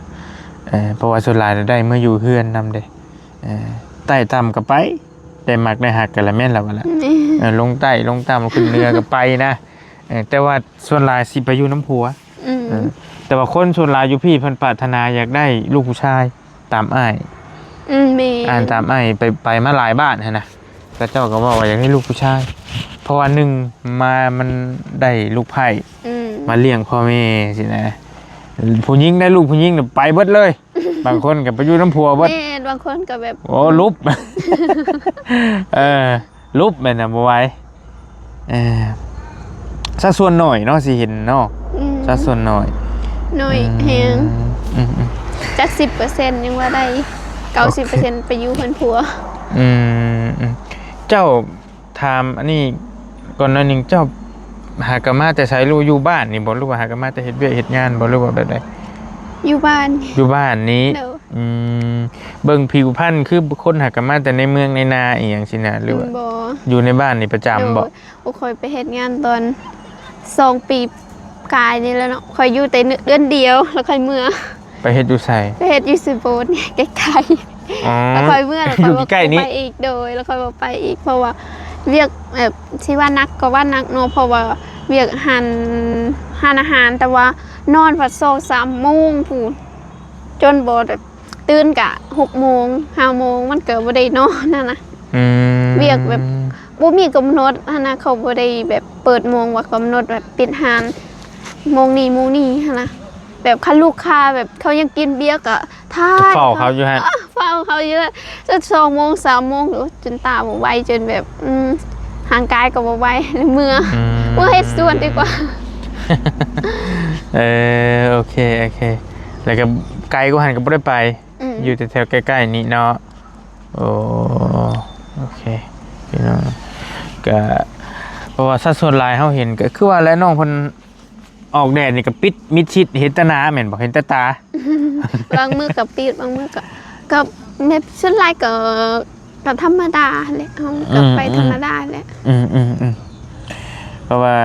ເອີ ເພາະວ່າສ່ວນຫຼາຍໄດ້ເມືອຢູ່ເຮືອນນຳເດ້. ເອີ ໃຕ້ຕ່ຳກໍໄປ ໄດ້ມັກໄດ້ຮັກກັນລະແມ່ນລະວ່າລະ. ເອີ ລົງໃຕ້ລົງຕ່ຳຂຶ້ນເໜືອກໍໄປນະ. ເອີ ແຕ່ວ່າສ່ວນຫຼາຍຊິໄປຢູ່ນຳຜົວ. ອືມ ເອີ ແຕ່ວ່າຄົນສ່ວນຫຼາຍຢູ່ພີ້ເພິ່ນປາດຖະໜາຢາກໄດ້ລູກຜູ້ຊາຍ ຕາມອ້າຍ. ອືມ ແມ່ນ ອ່ານຕາມອ້າຍໄປ ໄປມາຫຼາຍບ້ານຫັ້ນນະ ເຂົາເຈົ້າກໍເວົ້າວ່າຢາກໄດ້ລູກຜູ້ຊາຍ ເພາະວ່າໜຶ່ງມາມັນໄດ້ລູກໃພ້ ອືມ ມາລ້ຽງພໍ່ແມ່ຊີ້ນະ. ຜູ້ຍິງໄດ້ລູກຜູ້ຍິງໄປເບິດເລີຍ ບາງຄົນກໍໄປຢູ່ນຳຜົວເບິດ. ແມ່ນ ບາງຄົນກໍແບບ ໂອ້ ຫຼຸບ ເອີ ຫຼຸບແມ່ນນະ ບໍ່ໄຫວ. ເອີ ສັດສ່ວນໜ້ອຍເນາະ ຊິເຫັນເນາະ. ອືມ ສັດສ່ວນໜ້ອຍ ໜ້ອຍແຮງ. ອືມ ອືມ ຈັກສິບເປີເຊັນຍັງວ່າໄດ້ ເກົ້າສິບເປີເຊັນ ໂອເຄ ໄປຢູ່ເຮືອນຜົວ. ອືມ ອືມ ເຈົ້າ ຖາມອັນນີ້ກ່ອນໜ້ອຍໜຶ່ງ ເຈົ້າຫາກະມາແຕ່ໃສ ຫຼືວ່າຢູ່ບ້ານນີ້ບໍ່ ຫຼືວ່າຫາກະມາແຕ່ເຮັດວຽກເຮັດງານບໍ່ ຫຼືວ່າແບບໃດ? ຢູ່ບ້ານ ຢູ່ບ້ານນີ້. ໂດຍ. ອືມ ເບິ່ງຜິວພັນຄືຄົນຫາກະມາແຕ່ໃນເມືອງໃນນາອີ່ຫຍັງຊີ້ນະ ຫຼືວ່າ ບໍ່ ຢູ່ໃນບ້ານນີ້ປະຈຳບໍ່? ໂດຍ. ໂອ້ ຂ້ອຍໄປເຮັດງານຕອນສອງປີກາຍນີ້ແຫຼະເນາະ ຂ້ອຍຢູ່ແຕ່ເດືອນດຽວແລ້ວຂ້ອຍເມືອ. ໄປເຮັດຢູ່ໃສ? ໄປເຮັດຢູ່ເຊໂປນ ໃກ້ໆ. ອໍ ແລ້ວຂ້ອຍເມືອ ແລ້ວຂ້ອຍບໍ່ໄປອີກ. ໂດຍ ແລ້ວຂ້ອຍບໍ່ໄປອີກ ເພາະວ່າວຽກແບບ ຊິວ່າໜັກກໍວ່າໜັກເນາະ ເພາະວ່າວຽກຮ້ານ ຮ້ານອາຫານ ແຕ່ວ່ານອນພັດສອງສາມໂມງພຸ້ນ ຈົນບໍ່ແບບ ຕື່ນກະຫົກໂມງ ຫ້າໂມງ ມັນກໍບໍ່ໄດ້ນອນຫັ້ນນະ. ອືມ ວຽກແບບບໍ່ມີກຳນົດຫັ້ນນະ ເຂົາບໍ່ໄດ້ແບບເປີດໂມງວ່າກຳນົດແບບປິດຮ້ານໂມງນີ້ໂມງນີ້ຫັ້ນນະ. ແບບຄັນລູກຄ້າແບບເຂົາຍັງກິນເບຍກໍຖ້າ ເຝົ້າເຂົາຢູ່ຫັ້ນ ເອີ ເຝົ້າເຂົາຢູ່ ຈົນສອງໂມງ ສາມໂມງ ໂອ້ ຈົນຕາບໍ່ໄຫວ ຈົນແບບ ອືມ ຮ່າງກາຍກໍບໍ່ໄຫວ ເມືອ ອືມ ເມືອເຮັດສວນດີກວ່າ. ເອີ ໂອເຄ ໂອເຄ ແລ້ວກໍໄກກວ່າຫັ້ນກໍບໍ່ໄດ້ໄປ ອືມ ຢູ່ແຖວໆໃກ້ໆນີ້ເນາະ. ໂອ້ ໂອເຄ ພີ່ນ້ອງ ກະ ເພາະວ່າຊະສ່ວນຫຼາຍເຮົາເຫັນ ກໍຄືວ່າແຫຼະ ນ້ອງເພິ່ນອອກແດດນີ້ກໍປິດມິດຊິດ ເຫັນແຕ່ໜ້າແມ່ນບໍ່? ເຫັນແຕ່ຕາ ບາງມື້ກໍປິດ ບາງມື້ກໍ ກໍແບບສ່ວນຫຼາຍກໍ ກໍທຳມະດາແຫຼະ ເຮົາກໍໄປ ອືມ ທຳມະດາແຫຼະ ອືມໆໆ ເພາະວ່າ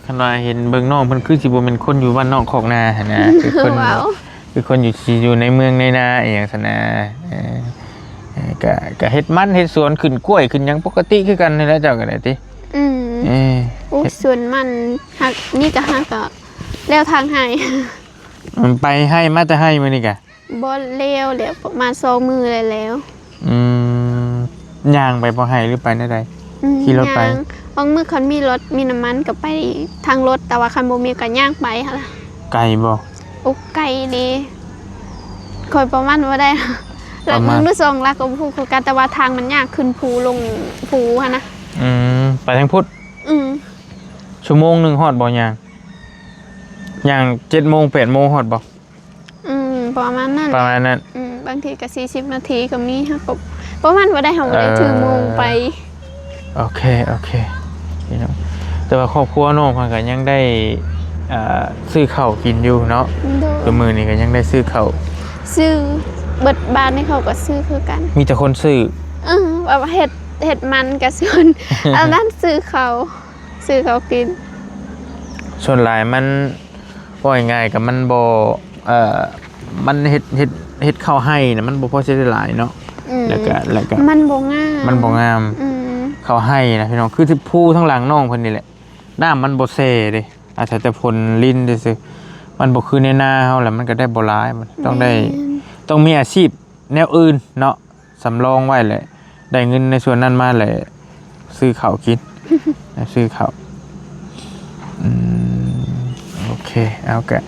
ຄັນວ່າເຫັນເບິ່ງນ້ອງເພິ່ນຄືຊິບໍ່ແມ່ນຄົນຢູ່ບ້ານນອກຄອກນາຫັ້ນນະ ຄືຄົນ ເວົ້າ ຄືຄົນຢູ່ ຊິຢູ່ໃນເມືອງໃນນາອີ່ຫຍັງຊັ້ນນະ. ເອີ ເອີ ກະ ກະເຮັດມັນເຮັດສວນ ຂຶ້ນກ້ວຍຂຶ້ນຫຍັງປົກກະຕິຄືກັນນີ້ແຫຼະ ເຈົ້າກໍໄດ້ຕິ. ອືມ ເອີ ໂອ້ ເຮັດສວນມັນ ຫາກ ນີ້ກະຫາກ ກະແລ້ວທາງໄຮ່ ອືມ ໄປໄຮ່ ມາແຕ່ໄຮ່ມື້ນີ້ກະ ບໍ່ແລ້ວແຫຼະ ປະມານສອງມື້ແລ້ວ. ອືມ ຍ່າງໄປບໍ່ໄຮ່ ຫຼືໄປແນວໃດ? ອືມ ຂີ່ລົດໄປ ຍ່າງ ບາງມື້ຄັນມີລົດ ມີນ້ຳມັນກໍໄປທາງລົດ ແຕ່ວ່າຄັນບໍ່ມີກໍຍ່າງໄປຫັ້ນລະ. ໄກບໍ່? ໂອ້ ໄກເດ້ ຂ້ອຍປະມານບໍ່ໄດ້ ຫຼັກໜຶ່ງ ປະມານ ຫຼືສອງຫຼັກກໍບໍ່ຮູ້ຄືກັນ ແຕ່ວ່າທາງມັນຍາກ ຂຶ້ນພູລົງພູຫັ້ນນະ. ອືມ ໄປທາງພຸ້ນ. ອືມ ຊົ່ວໂມງໜຶ່ງຮອດບໍ່? ຍ່າງ ຍ່າງເຈັດໂມງ ແປດໂມງຮອດບໍ່? ອືມ ປະມານນັ້ນ ປະມານນັ້ນ. ອືມ ບາງທີກໍສີ່ສິບນາທີກໍມີ ເຮົາກໍປະມານບໍ່ໄດ້ ເຮົາບໍ່ໄດ້ຖືໂມງໄປ. ເອີ ໂອເຄ ໂອເຄ ພີ່ນ້ອງ ແຕ່ວ່າຄອບຄົວນ້ອງເພິ່ນກໍຍັງໄດ້ ອ່າ ຊື້ເຂົ້າກິນຢູ່ເນາະ. ໂດຍ ທຸກມື້ນີ້ກໍຍັງໄດ້ຊື້ເຂົ້າ ຊື້ ເບິດບ້ານນີ້ເຂົາກໍຊື້ຄືກັນ ມີແຕ່ຄົນຊື້. ເອີ ວ່າເຮັດ ເຮັດມັນກໍຊື້ ອັນນັ້ນ ຊື້ເຂົ້າ ຊື້ເຂົ້າກິນ. ສ່ວນຫຼາຍມັນ ເວົ້າງ່າຍໆ ກໍມັນບໍ່ ເອີ ມັນເຮັດ ເຮັດ ເຮັດເຂົ້າໄຮ່ນະ ມັນບໍ່ພໍຊິໄດ້ຫຼາຍເນາະ. ອືມ ແລ້ວກໍ ແລ້ວກໍມັນບໍ່ງາມ ມັນບໍ່ງາມ. ອືມ ເຂົ້າໄຮ່ນະ ພີ່ນ້ອງ ຄືທີ່ພູທາງຫຼັງນ້ອງເພິ່ນນີ້ແຫຼະ ນ້ຳມັນບໍ່ແຊ່ເດ້ ອາໄສແຕ່ຝົນລິນຊື່ໆ ມັນບໍ່ຄືໃນນາເຮົາ ແລ້ວມັນກໍໄດ້ບໍ່ຫຼາຍ ມັນຕ້ອງໄດ້ ແມ່ນ ຕ້ອງມີອາຊີບແນວອື່ນເນາະ ສຳລອງໄວ້ແຫຼະ ໄດ້ເງິນໃນສ່ວນນັ້ນມາແຫຼະ ຊື້ເຂົ້າກິນ ຊື້ເຂົ້າ. ອືມ ໂອເຄ ເອົາ ກະ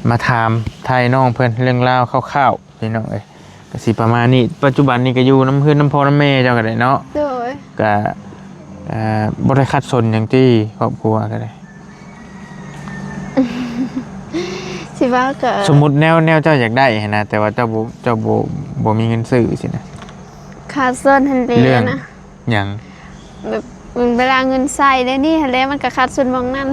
ມາຖາມໄຖ່ນ້ອງເພິ່ນເລື່ອງລາວຄ່າວໆ ພີ່ນ້ອງເອີຍ ກະຊິປະມານນີ້. ປັດຈຸບັນນີ້ກະຢູ່ນຳເຮືອນນຳພໍ່ນຳແມ່ເຈົ້າກໍໄດ້ເນາະ. ໂດຍ ກະ ເອີ ບໍ່ໄດ້ຂັດສົນຫຍັງຕິ ຄອບຄົວກໍໄດ້? ຊິວ່າກໍ ສົມມຸດແນວ ແນວເຈົ້າຢາກໄດ້ຫັ້ນນະ ແຕ່ວ່າເຈົ້າບໍ່ ເຈົ້າບໍ່ ບໍ່ມີເງິນຊື້ຊີ້ນະ. ຂາດສ່ວນຫັ້ນເດ້ ເລື່ອງ ນະ ຫຍັງ? ແບບເວລາເງິນໃຊ້ແນວນີ້ຫັ້ນແຫຼະ ມັນກໍຂາດສ່ວນໝ່ອງນັ້ນ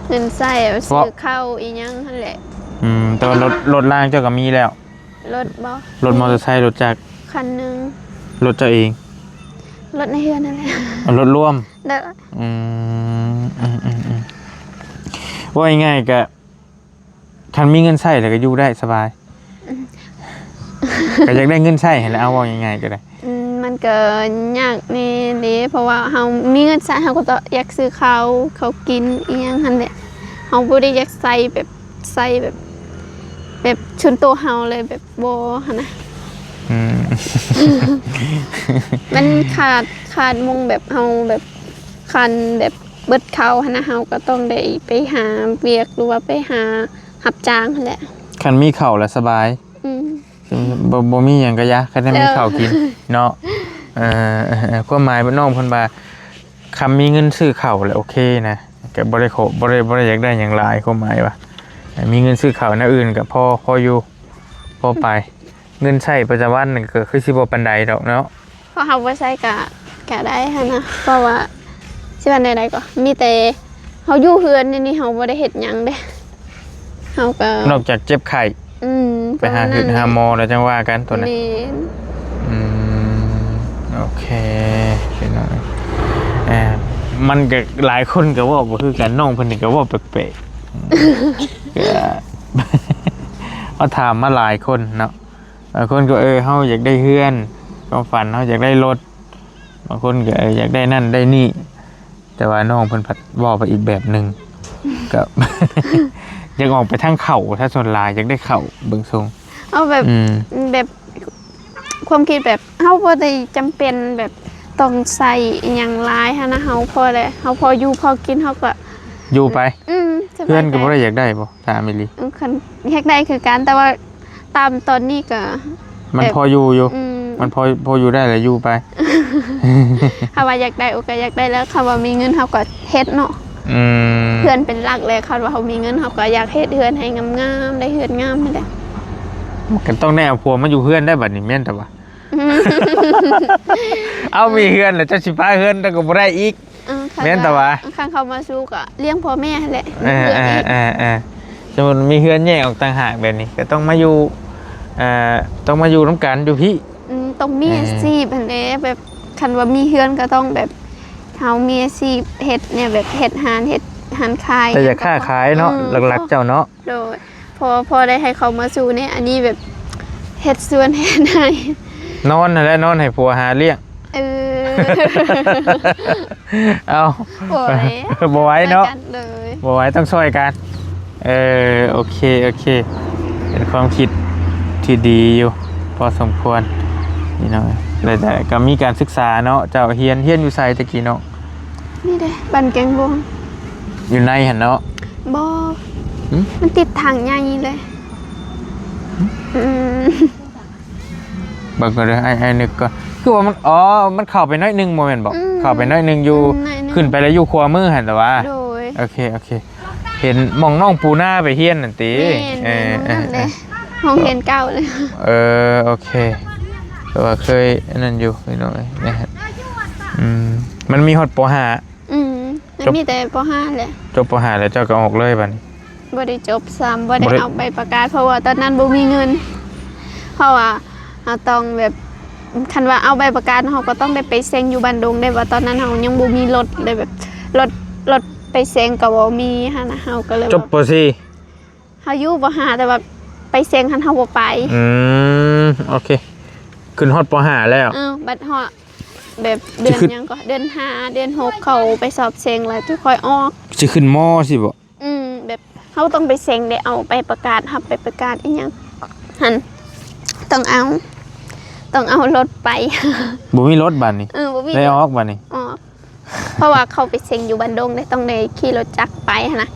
ເງິນໃຊ້ ເພາະ ຊື້ເຂົ້າອີ່ຫຍັງຫັ້ນແຫຼະ. ອືມ ແຕ່ວ່າລົດ ລົດລາງເຈົ້າກໍມີແລ້ວ? ລົດບໍ່? ລົດມໍເຕີໄຊ ລົດຈັກ? ຄັນໜຶ່ງ. ລົດເຈົ້າເອງ? ລົດໃນເຮືອນຫັ້ນແຫຼະ. ເອົາລົດລວມ? ໂດຍ. ອືມ ອືມໆໆ ເວົ້າງ່າຍໆ ກະ ຄັນມີເງິນໃຊ້ແລ້ວກໍຢູ່ໄດ້ສະບາຍ. ອືມ ກໍຢາກໄດ້ເງິນໃຊ້ຫັ້ນແຫຼະ ເອົາ ເວົ້າງ່າຍໆກໍໄດ້. ອືມ ມັນກໍຍາກແດ່ເດ້ ເພາະວ່າເຮົາມີເງິນໃຊ້ ເຮົາກໍຕ້ອງຢາກຊື້ເຂົ້າ ເຂົ້າກິນອີ່ຫຍັງຫັ້ນແຫຼະ ເຮົາບໍ່ໄດ້ຢາກໃຊ້ແບບ ໃຊ້ແບບ ແບບສ່ວນໂຕເຮົາເລີຍ ແບບບໍ່ຫັ້ນນະ. ອືມ ມັນຂາດ ຂາດໝ່ອງແບບເຮົາແບບ ຄັນແບບເບິດເຂົ້າຫັ້ນນະ ເຮົາກໍຕ້ອງໄດ້ໄປຫາວຽກ ຫຼືວ່າໄປຫາຮັບຈ້າງຫັ້ນແຫຼະ. ຄັນມີເຂົ້າແລ້ວສະບາຍ. ອືມ ບໍ່ ບໍ່ມີຫຍັງກໍຢ່າ ຄັນໄດ້ມີເຂົ້າກິນເນາະ. ເອີ ເອີ ເອີ ຄວາມໝາຍນ້ອງເພິ່ນວ່າ ຄັນມີເງິນຊື້ເຂົ້າແລ້ວໂອເຄນະ ກໍບໍ່ໄດ້ຂໍ ບໍ່ໄດ້ ບໍ່ໄດ້ຢາກໄດ້ຫຍັງຫຼາຍ ຄວາມໝາຍວ່າ ມີເງິນຊື້ເຂົ້າແນວອື່ນກໍພໍ ພໍຢູ່ ພໍໄປ. ເງິນໃຊ້ປະຈຳວັນນີ້ກໍຄືຊິບໍ່ປານໃດດອກເນາະ. ເພາະເຮົາບໍ່ໃຊ້ກະ ກະໄດ້ຫັ້ນນະ ເພາະວ່າຊິວ່າແນວໃດກໍ ມີແຕ່ເຮົາຢູ່ເຮືອນນີ້ ເຮົາບໍ່ໄດ້ເຮັດຫຍັງເດ້ ເຮົາກໍ ນອກຈາກເຈັບໄຂ້ ອືມ ໄປຫາ ປະມານນັ້ນ ຫາໝໍແລ້ວຈັ່ງວ່າກັນຕົວນັ້ນ. ແມ່ນ. ອືມ ໂອເຄ ພີ່ນ້ອງ ເອີ ມັນກໍຫຼາຍຄົນກໍເວົ້າບໍ່ຄືກັນ ນ້ອງເພິ່ນນີ້ກໍເວົ້າແປກໆ ກໍ ເຮົາຖາມມາຫຼາຍຄົນເນາະ. ບາງຄົນກໍ ເອີ ເຮົາຢາກໄດ້ເຮືອນ ຄວາມຝັນເຮົາຢາກໄດ້ລົດ ບາງຄົນກໍ ເອີ ຢາກໄດ້ນັ້ນໄດ້ນີ້ ແຕ່ວ່ານ້ອງເພິ່ນພັດເວົ້າໄປອີກແບບໜຶ່ງ ກໍ ຢາກອອກໄປທາງເຂົ້າ ຖ້າສ່ວນຫຼາຍຢາກໄດ້ເຂົ້າ ເບິ່ງຊົງ ເອົາແບບ ອືມ ແບບ ຄວາມຄິດແບບເຮົາບໍ່ໄດ້ຈຳເປັນແບບຕ້ອງໃຊ້ອີ່ຫຍັງຫຼາຍຫັ້ນນະ ເຮົາພໍແລ້ວ ເຮົາພໍຢູ່ພໍກິນ ເຮົາກໍຢູ່ໄປ ອືມ ສະບາຍໃຈ ເຮືອນກໍບໍ່ໄດ້ຢາກໄດ້ບໍ່? ຖາມອີ່ຫຼີ ເອີ ຄັນຢາກໄດ້ຄືກັນ ແຕ່ວ່າຕາມຕອນນີ້ກໍ ມັນ ແບບ ພໍຢູ່ຢູ່ ອືມ ມັນພໍ ພໍຢູ່ໄດ້ແລ້ວຢູ່ໄປ ຖ້າວ່າຢາກໄດ້ ໂອ ກໍຢາກໄດ້ແລ້ວ ຄັນວ່າມີເງິນເຮົາກໍເຮັດເນາະ ອືມ ເຮືອນເປັນຫຼັກແລ້ວ ຄັນວ່າເຮົາມີເງິນ ເຮົາກໍຢາກເຮັດເຮືອນໃຫ້ງາມໆ ໄດ້ເຮືອນງາມຫັ້ນແຫຼະ ກໍຕ້ອງໄດ້ເອົາຜົວມາຢູ່ເຮືອນໄດ້ບັດນີ້ ແມ່ນແຕ່ວ່າ ອືມ ເອົາ ມີເຮືອນແລ້ວ ເຈົ້າຊິປະເຮືອນເຈົ້າກໍບໍ່ໄດ້ອີກ ເອີ ແມ່ນແຕ່ວ່າ ຄັນເຂົາມາສູ່ກໍລ້ຽງພໍ່ແມ່ຫັ້ນແຫຼະ ເອີ ເອີ ເອີ ເອີ ສົມມຸດມີເຮືອນແຍກອອກຕ່າງຫາກແບບນີ້ ກໍຕ້ອງມາຢູ່ ເອີ ຕ້ອງມາຢູ່ນຳກັນຢູ່ພີ້ ອືມ ຕ້ອງມີ ເອີ ອາຊີບຫັ້ນແຫຼະ ແບບຄັນວ່າມີເຮືອນກໍຕ້ອງແບບ ເຮົາມີອາຊີບເຮັດແນວແບບເຮັດຮ້ານ ເຮັດຮ້ານຂາຍ ແຕ່ຢາກຄ້າຂາຍເນາະ ອືມ ຫຼັກໆ ເຈົ້າເນາະ ໂດຍ ພໍ ພໍໄດ້ໃຫ້ເຂົາມາສູ່ແດ່ ອັນນີ້ແບບເຮັດສວນເຮັດໄຮ່ ນອນຫັ້ນແຫຼະ ນອນໃຫ້ຜົວຫາລ້ຽງ ເອີ ເອົາ ບໍ່ໄຫວ ບໍ່ໄຫວເນາະ ຊ່ວຍກັນເລີຍ ບໍ່ໄຫວ ຕ້ອງຊ່ອຍກັນ ເອີ ໂອເຄ ໂອເຄ ເປັນຄວາມຄິດທີ່ດີຢູ່ພໍສົມຄວນ ພີ່ນ້ອງ ແຕ່ກໍມີການສຶກສາເນາະ ເຈົ້າຮຽນ ຮຽນຢູ່ໃສແຕ່ກີ້ເນາະ? ນີ້ເດ້ ບ້ານແກ້ງລວງ ຢູ່ໃນຫັ້ນເນາະ? ບໍ່ ຫຶ? ມັນຕິດທາງໃຫຍ່ເລີຍ ຫຶ? ອືມ ເບິ່ງກ່ອນເດີ ອ້າຍ ອ້າຍນຶກກ່ອນ ຄືວ່າມັນ ອໍ ມັນເຂົ້າໄປໜ້ອຍໜຶ່ງບໍ່ແມ່ນບໍ່? ອືມ ເຂົ້າໄປໜ້ອຍໜຶ່ງຢູ່ ອືມ ໜ້ອຍໜຶ່ງ ຂຶ້ນໄປແລ້ວຢູ່ຂວາມືຫັ້ນແຕ່ວ່າ ໂດຍ ໂອເຄ ໂອເຄ ເຫັນໝ່ອງນ້ອງປູນາໄປຮຽນນັ້ນຕິ? ແມ່ນ ເອີ ແມ່ນ ເອີ ໝ່ອງນັ້ນແຫຼະ ເອີ ຫ້ອງຮຽນເກົ່າເລີຍ ເອີ ໂອເຄ ແຕ່ວ່າເຄີຍອັນນັ້ນຢູ່ ພີ່ນ້ອງເອີຍ ອືມ ມັນມີຮອດ ປໍຫ້າ ອືມ ມັນມີແຕ່ ປໍຫ້າ ແຫຼະ ຈົບ ປໍຫ້າ ແລ້ວເຈົ້າກໍອອກເລີຍບັດນີ້? ບໍ່ໄດ້ຈົບຊ້ຳ ບໍ່ໄດ້ ບໍ່ໄດ້ເອົາໃບປະກາດ ເພາະວ່າຕອນນັ້ນບໍ່ມີເງິນ ເພາະວ່າເຮົາຕ້ອງແບບ ຄັນວ່າເອົາໃບປະກາດ ເຮົາກໍຕ້ອງໄດ້ໄປເຊັງຢູ່ບ້ານດົງເດ້ ວ່າຕອນນັ້ນເຮົາຍັງບໍ່ມີລົດເດ້ ແບບລົດ ລົດໄປເຊັງກໍບໍ່ມີຫັ້ນນະ ເຮົາກໍເລີຍ ຈົບ ປໍສີ່ ເຮົາຢູ່ ປໍຫ້າ ແຕ່ວ່າໄປເຊັງຫັ້ນເຮົາບໍ່ໄປ ອືມ ໂອເຄ ຂຶ້ນຮອດ ປໍຫ້າ ແລ້ວ ເອີ ບັດຮອດແບບເດືອນຫຍັງກໍ ເດືອນຫ້າ ເດືອນຫົກ ເຂົາໄປສອບເສັງແລ້ວ ຈຶ່ງຄ່ອຍອອກ ຊິຂຶ້ນ ມໍສີ່ ບໍ? ອືມ ແບບເຮົາຕ້ອງໄປເສັງເດ້ ເອົາໃບປະກາດ ຮັບໃບປະກາດອີ່ຫຍັງຫັ້ນ ຕ້ອງເອົາ ຕ້ອງເອົາລົດໄປ ບໍ່ມີລົດບາດນີ້ ເອີ ບໍ່ມີ ໄດ້ອອກບາດນີ້ ອອກ ເພາະວ່າເຂົາໄປເສັງຢູ່ບ້ານດົງເດ້ ຕ້ອງໄດ້ຂີ່ລົດຈັກໄປຫັ້ນນະ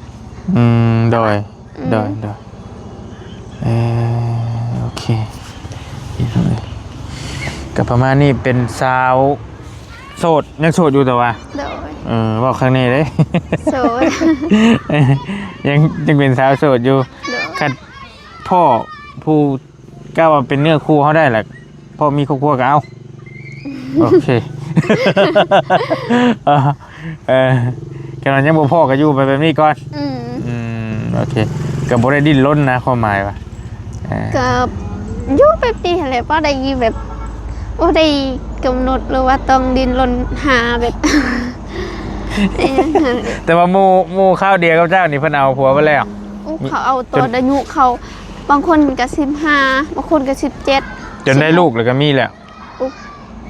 ອືມ ໂດຍ ອືມ ໂດຍ ໂດຍ ເອີ ໂອເຄ ກໍປະມານນີ້ ເປັນສາວໂສດ ຍັງໂສດຢູ່ແຕ່ວ່າ ໂດຍ ເອີ ເວົ້າຄັກແນ່ເດ້ ໂສດ ຍັງ ຍັງເປັນສາວໂສດຢູ່ ໂດຍ ຄັນພໍ້ຜູ້ ກະວ່າເປັນເນື້ອຄູ່ເຮົາໄດ້ແຫຼະ ເພາະມີຄອບຄົວກໍເອົາ ໂອເຄ ເອີ ເອີ ຂະໜາດຍັງບໍ່ພໍ້ກໍຢູ່ໄປແບບນີ້ກ່ອນ ອືມ ອືມ ໂອເຄ ກໍບໍ່ໄດ້ດີ້ນລົນນະ ຄວາມໝາຍວ່າ ເອີ ກໍຢູ່ແບບນີ້ຫັ້ນແຫຼະ ບໍ່ໄດ້ແບບ ບໍ່ໄດ້ກຳນົດ ຫຼືວ່າຕ້ອງດີ້ນລົນຫາແບບ ແຕ່ວ່າໝູ່ ໝູ່ຄາວດຽວກັບເຈົ້ານີ້ ເພິ່ນເອົາຜົວເບິດແລ້ວ ໂອ້ ເຂົາເອົາຕອນອາຍຸເຂົາ ບາງຄົນກໍສິບຫ້າ ບາງຄົນກໍສິບເຈັດ ຈົນໄດ້ລູກແລ້ວກໍມີແລ້ວ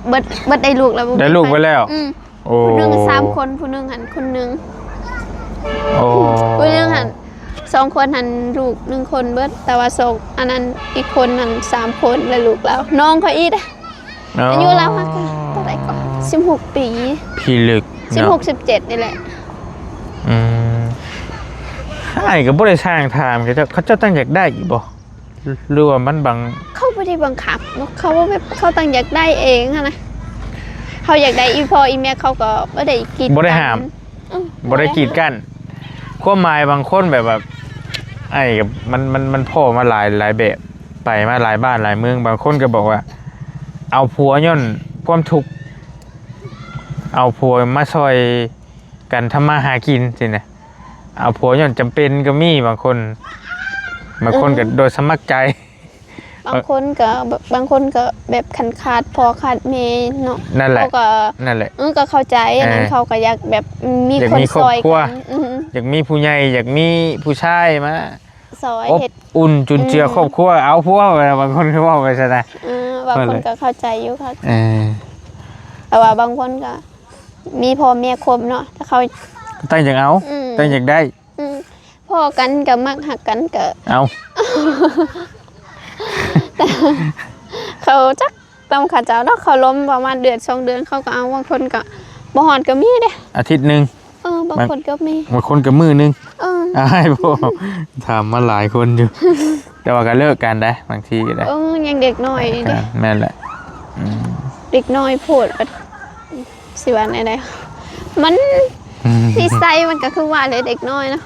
ເບິດ ເບິດໄດ້ລູກແລ້ວ ໄດ້ລູກໄປແລ້ວ ອືມ ໂອ້ ຜູ້ໜຶ່ງສາມຄົນ ຜູ້ໜຶ່ງຫັ້ນຄົນໜຶ່ງ ໂອ້ ຜູ້ໜຶ່ງຫັ້ນສອງຄົນຫັ້ນ ລູກໜຶ່ງຄົນເບິດ ແຕ່ວ່າສອງ ອັນນັ້ນອີກຄົນຫັ້ນສາມຄົນ ແລະ ລູກລາວ ນ້ອງຂ້ອຍອີກ ອໍ ອາຍຸລາວຫາກະເທົ່າໃດກໍສິບຫົກປີ ພິລຶກ ສິບຫົກ ເນາະ ສິບເຈັດນີ້ແຫຼະ ອືມ ອ້າຍກໍບໍ່ໄດ້ຊ່າງຖາມ ເຂົາເຈົ້າ ເຂົາເຈົ້າຕັ້ງຢາກໄດ້ຢູ່ບໍ່? ຫຼືວ່າມັນບັງ ເຂົາບໍ່ໄດ້ບັງຄັບເນາະ ເຂົາແບບ ເຂົາຕັ້ງຢາກໄດ້ເອງຫັ້ນນະ ເຮົາຢາກໄດ້ ອີ່ພໍ່ອີ່ແມ່ເຂົາກໍບໍ່ໄດ້ກີດ ບໍ່ໄດ້ຫ້າມ ເອີ ບໍ່ໄດ້ກີດກັ້ນ ຄວາມໝາຍບາງຄົນແບບວ່າ ອ້າຍກໍ ມັນ ມັນ ມັນພໍ້ມາຫຼາຍ ຫຼາຍແບບ ໄປມາຫຼາຍບ້ານຫຼາຍເມືອງ ບາງຄົນກໍບອກວ່າ ເອົາຜົວຍ້ອນຄວາມທຸກ ເອົາຜົວມາຊ່ອຍກັນທຳມາຫາກິນຊີ້ນະ ເອົາຜົວຍ້ອນຈຳເປັນກໍມີ ບາງຄົນ ບາງຄົນກໍ ອືມ ໂດຍສະໝັກໃຈ ບາງຄົນກໍ ບາງຄົນກໍແບບຄັນຂາດພໍ່ຂາດແມ່ເນາະ ນັ້ນແຫຼະ ເຂົາກໍ ນັ້ນແຫຼະ ເອີ ກໍເຂົ້າໃຈ ເອີ ອັນນັ້ນ ເຂົາກໍຢາກແບບມີ ຢາກມີຄົນຊ່ອຍກັນ ອືມ ຢາກມີຜູ້ໃຫຍ່ ຢາກມີຜູ້ຊາຍມາຊ່ອຍ ອົບ ເຮັດ ອຸ່ນຈຸນເຈືອ ອືມ ຄອບຄົວ ເອົາຜົວ ບາງຄົນກໍເວົ້າໄປຊັ້ນນະ ເອີ ບາງຄົນກໍເຂົ້າໃຈຢູ່ ເອີ ແຕ່ວ່າບາງຄົນກໍມີພໍ່ແມ່ຄົບເນາະ ຖ້າເຂົາຕັ້ງຢາກເອົາ ອືມ ຕັ້ງຢາກໄດ້ ອືມ ພໍ້ກັນກໍມັກ ຮັກກັນກໍເອົາ ເຂົາຈັກນຳເຂົາເຈົ້າເນາະ ເຂົາລົມປະມານເດືອນສອງເດືອນ ເຂົາກໍເອົາ ບາງຄົນກໍບໍ່ຮອດກໍມີເດ້ ອາທິດໜຶ່ງ ເອີ ບາງຄົນກໍມີ ບາງຄົນກໍມື້ໜຶ່ງ ເອີ ອ້າຍບໍ່ ຖາມມາຫຼາຍຄົນຢູ່ ແຕ່ວ່າກໍເລີກກັນໄດ໋ ບາງທີກໍໄດ້ ເອີ ຍັງເດັກນ້ອຍຢູ່ເດ້ ແມ່ນແຫຼະ ອືມ ເດັກນ້ອຍໂພດ ຊິວ່າແນວໃດ ມັນ ອືມ ນິໄສມັນກໍຄືວ່າແຫຼະ ເດັກນ້ອຍເນາະ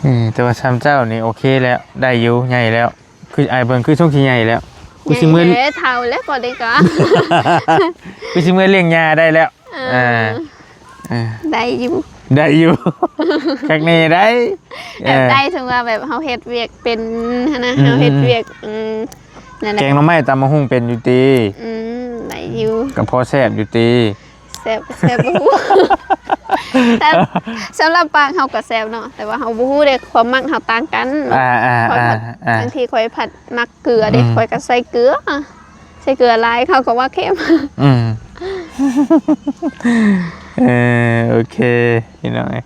ເອີ ແຕ່ວ່າຊ່ຳເຈົ້ານີ້ໂອເຄແລ້ວ ໄດ້ຢູ່ ໃຫຍ່ແລ້ວ ຄືອ້າຍເບິ່ງຄືຊົງຊິໃຫຍ່ແລ້ວ ຄືຊິເມືອ ໃຫຍ່ແລ້ວ ເຖົ້າແລ້ວ ພໍໄດ້ກະ ຄືຊິເມືອລ້ຽງຍ່າໄດ້ແລ້ວ ເອີ ອ່າ ເອີ ໄດ້ຢູ່ ໄດ້ຢູ່ ຄັກແນ່ໄດ໋ ແບບ ເອີ ໄດ້ ສົມມຸດວ່າແບບເຮົາເຮັດວຽກເປັນຫັ້ນນະ ອືມ ເຮົາເຮັດວຽກ ອືມ ອືມ ນັ້ນແຫຼະ ແກງໜໍ່ໄມ້ຕຳບັກຫຸ່ງເປັນຢູ່ຕິ? ອືມ ໄດ້ຢູ່ ກໍພໍແຊບຢູ່ຕິ? ແຊບ ແຊບບໍ່ຮູ້ ແຕ່ສຳລັບປາກເຮົາກໍແຊບເນາະ ແຕ່ວ່າເຮົາບໍ່ຮູ້ເດ້ ຄວາມມັກເຮົາຕ່າງກັນ ອ່າໆໆ ຂ້ອຍພັດ ອ່າ ບາງທີຂ້ອຍພັດມັກເກືອເດ້ ອືມ ຂ້ອຍກໍໃສ່ເກືອ ໃສ່ເກືອຫຼາຍ ເຂົາກໍວ່າເຄັມ ອືມ ເອີ ໂອເຄ ພີ່ນ້ອງເອີຍ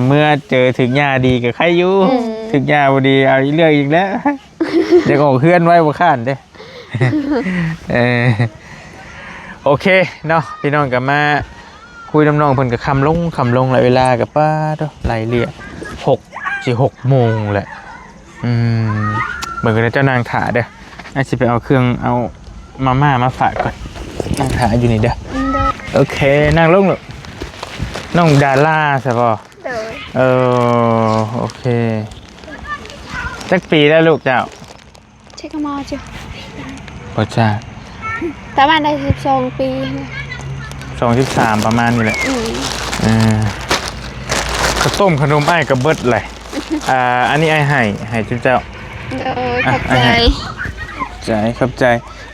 ເມື່ອເຈີຖືກຫຍ້າດີກໍໄຄຢູ່ ອືມ ຖືກຫຍ້າບໍ່ດີ ເອົາອີກເລື່ອງອີກແລ້ວ ຢາກອອກເຮືອນໄວ ບໍ່ຄ້ານເດ້ ເອີ ໂອເຄເນາະ ພີ່ນ້ອງກໍມາຄຸຍນຳນ້ອງເພິ່ນກໍຄ່ຳລົງ ຄ່ຳລົງແລ້ວ ເວລາກໍປາດໂທ້ ໄລ່ເລ່ຍ ຫົກ ຊິຫົກໂມງແລ້ວ ອືມ ເບິ່ງກັນເດີ ເຈົ້ານັ່ງຖ້າເດີ ອ້າຍຊິໄປເອົາເຄື່ອງ ເອົາມາມ່າມາຝາກກ່ອນ ນັ່ງຖ້າຢູ່ນີ້ເດີ ອືມ ໂດຍ ໂອເຄ ນັ່ງລົງລູກ ນ້ອງດາລາໃຊ່ບໍ່? ໂດຍ ເອີ ໂອເຄ ຈັກປີແລ້ວລູກເຈົ້າ? ເຈັດກະມອ ເຈົ້າ ບໍ່ຈັກ ປະມານໄດ້ສິບສອງປີ ສອງ ສິບສາມ ປະມານນີ້ແຫຼະ ອືມ ເອີ ເຂົ້າຕົ້ມຂະໜົມອ້າຍກໍເບິດແຫຼະ ອ່າ ອັນນີ້ອ້າຍໃຫ້ ໃຫ້ຈຸເຈົ້າ ໂດຍ ອ່ະ ຂອບໃຈ ອ້າຍໃຫ້ ຂອບໃຈ ຂອບໃຈ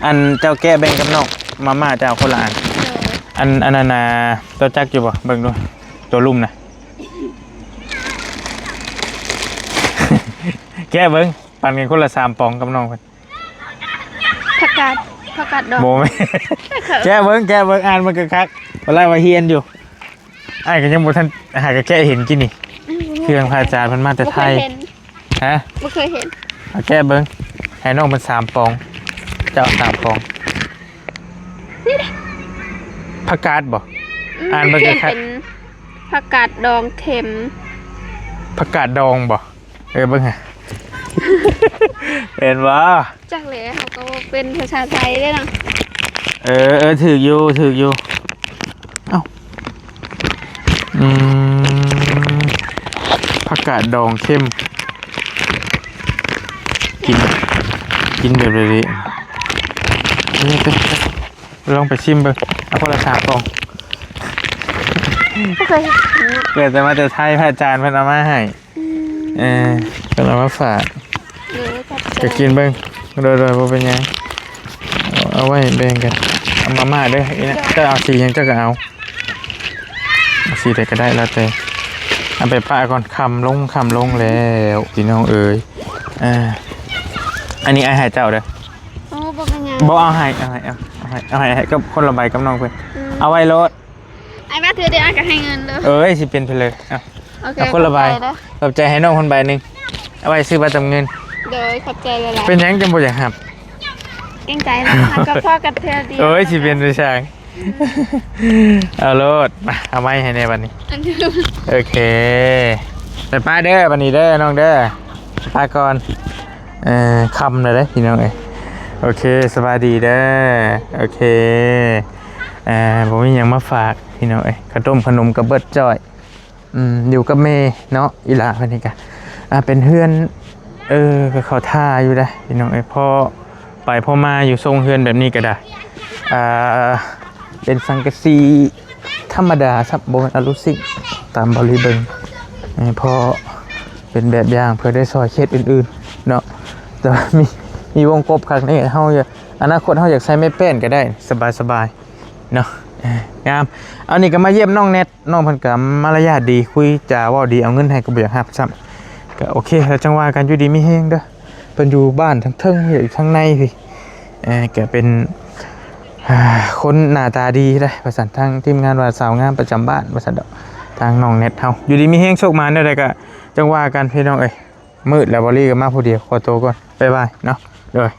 ອັນເຈົ້າແກະແບ່ງກັບນ້ອງ ມາມ່າເຈົ້າຄົນລະອັນ ໂດຍ ອັນ ອັນນັ້ນນະ ເຈົ້າຈັກຢູ່ບໍ່? ເບິ່ງດູ ຕົວລຸ່ມນະ ແກະເບິ່ງ ປັນກັນຄົນລະສາມປອງກັບນ້ອງເພິ່ນ ຜັກກາດ ຜັກກາດດອງ ບໍ່ແມ່ນ ແກະເບິ່ງ ແກະເບິ່ງ ອ່ານເບິ່ງຄັກໆ ບໍ່ໄດ້ວ່າຮຽນຢູ່ ອ້າຍກໍຍັງບໍ່ທັນ ຫາກໍແກະເຫັນກີ້ນີ້ ອືມ ເຄື່ອງພະອາຈານເພິ່ນມາແຕ່ໄທ ບໍ່ເຄີຍເຫັນ ຮະ ບໍ່ເຄີຍເຫັນ ເອົາແກະເບິ່ງ ໃຫ້ນ້ອງເພິ່ນສາມປອງ ເຈົ້າເອົາສາມປອງ ນີ້ເດ້ ຜັກກາດບໍ່? ອືມ ອ່ານເບິ່ງຄັກໆ ເປັນຜັກກາດດອງເຄັມ ຜັກກາດດອງບໍ່? ເອີ ເບິ່ງຫາ ເຫັນບໍ່? ຈັກແຫຼະ ເຮົາກໍບໍ່ເປັນພາສາໄທເດ້ເນາະ ເອີ ເອີ ຖືກຢູ່ ຖືກຢູ່ ເອົ້າ ອືມ ຜັກກາດດອງເຄັມ ກິນ ກິນແບບໃດດີ? ເອີ ເປັນ ລອງໄປຊິມເບິ່ງ ເອົາຄົນລະສາມປອງ ບໍ່ເຄີຍເຫັນເນາະ ເກີດແຕ່ມາແຕ່ໄທ ພະອາຈານເພິ່ນເອົາມາໃຫ້ ອືມ ເອີ ເພິ່ນເອົາມາຝາກ ໂດຍ ຂອບໃຈ ກໍກິນເບິ່ງ ໂດຍໆ ບໍ່ເປັນຫຍັງ ເອົາໄວ້ແບ່ງກັນ ເອົາມາມ່າເດີ ອີ່ນະ ເຈົ້າເອົາສີຫຍັງເຈົ້າກໍເອົາ ເອົາສີໃດກໍໄດ້ ແລ້ວແຕ່ ເອົາໄປປະກ່ອນ ຄ່ຳລົງ ຄ່ຳລົງແລ້ວ ພີ່ນ້ອງເອີຍ ເອີ ອັນນີ້ອ້າຍໃຫ້ເຈົ້າເດີ ໂອ້ ບໍ່ເປັນຫຍັງ ບໍ່ ເອົາໃຫ້ ເອົາໃຫ້ ເອົາໃຫ້ ເອົາໃຫ້ ໃຫ້ກັບຄົນລະໃບກັບນ້ອງເພິ່ນ ອືມ ເອົາໄວ້ໂລດ ອ້າຍມາຖືເດີ ອ້າຍກໍໃຫ້ເງິນເດີ ເອີຍ ຊິເປັນໄຜເລີຍ ເອົາ ໂອເຄ ເອົາຄົນລະໃບ ຂອບໃຈເດີ ຂອບໃຈ ໃຫ້ນ້ອງເພິ່ນໃບໜຶ່ງ ເອົາໄວ້ຊື້ປາຈຳເງິນ ໂດຍ ຂອບໃຈຫຼາຍໆ ເປັນຫຍັງຈັ່ງບໍ່ຢາກຮັບ? ເກງໃຈເນາະ ຫາກໍພໍກັນເທື່ອດຽວ ເອີຍ ຊິເປັນໄປຊ່າງ ເອົາໂລດ ມາ ເອົາໄມ້ໃຫ້ແດ່ບັດນີ້ ອັນເດີມ ໂອເຄ ໄປປ້າເດີ ບັດນີ້ເດີ ນ້ອງເດີ ໄປປ້າກ່ອນ ເອີ ຄ່ຳແລ້ວເດ້ ພີ່ນ້ອງເອີຍ ໂອເຄ ສະບາຍດີເດີ ໂອເຄ ອ່າ ບໍ່ມີຫຍັງມາຝາກພີ່ນ້ອງເອີຍ ເຂົ້າຕົ້ມຂະໜົມກໍເບິດຈ້ອຍ ອືມ ຢູ່ກັບແມ່ເນາະ ອີ່ຫຼ້າເພິ່ນນີ້ກະ ອ່າ ເປັນເຮືອນ ເອີ ກໍເຂົ້າທ່າຢູ່ເດ້ພີ່ນ້ອງເອີຍ ພໍໄປພໍມາຢູ່ ຊົງເຮືອນແບບນີ້ກໍໄດ້ ອ່າ ເປັນສັງກະສີທຳມະດາຊ້ຳ ບໍ່ແມ່ນອາລູຊິງ ຕາມເບົາລີເບິ່ງ ເອີ ພໍເປັນແບບຢ່າງເພື່ອໄດ້ຊ່ອຍເຂດອື່ນໆເນາະ ແຕ່ວ່າມີ ມີວົງກົບຄັກນີ້ ເຮົາ ອະນາຄົດເຮົາຢາກໃສ່ໄມ້ແປ້ນກໍໄດ້ ສະບາຍໆ ເນາະ ເອີ ງາມ ອັນນີ້ກໍມາຢ້ຽມນ້ອງແນັດ ນ້ອງເພິ່ນກໍມາລະຍາດດີ ຄຸຍຈາເວົ້າດີ ເອົາເງິນໃຫ້ກໍບໍ່ຢາກຮັບຊ້ຳ ກໍໂອເຄ ແລ້ວຈັ່ງວ່າກັນ ຢູ່ດີມີແຮງເດີ ເພິ່ນຢູ່ບ້ານທາງເທິງ ຢູ່ທາງໃນພີ້ ເອີ ກໍເປັນ ອ່າ ຄົນໜ້າຕາດີເດ້ ວ່າຊັ້ນ ທາງທີມງານວ່າສາວງາມປະຈຳບ້ານ ວ່າຊັ້ນດອກ ທາງນ້ອງແນັດເຮົາ ຢູ່ດີມີແຮງ ໂຊກໝານແນວໃດກໍຈັ່ງວ່າກັນ ພີ່ນ້ອງເອີຍ ມືດແລ້ວ ເບົາລີກໍມາຜູ້ດຽວ ຂໍໂຕກ່ອນ ບາຍບາຍເນາະ ໂດຍ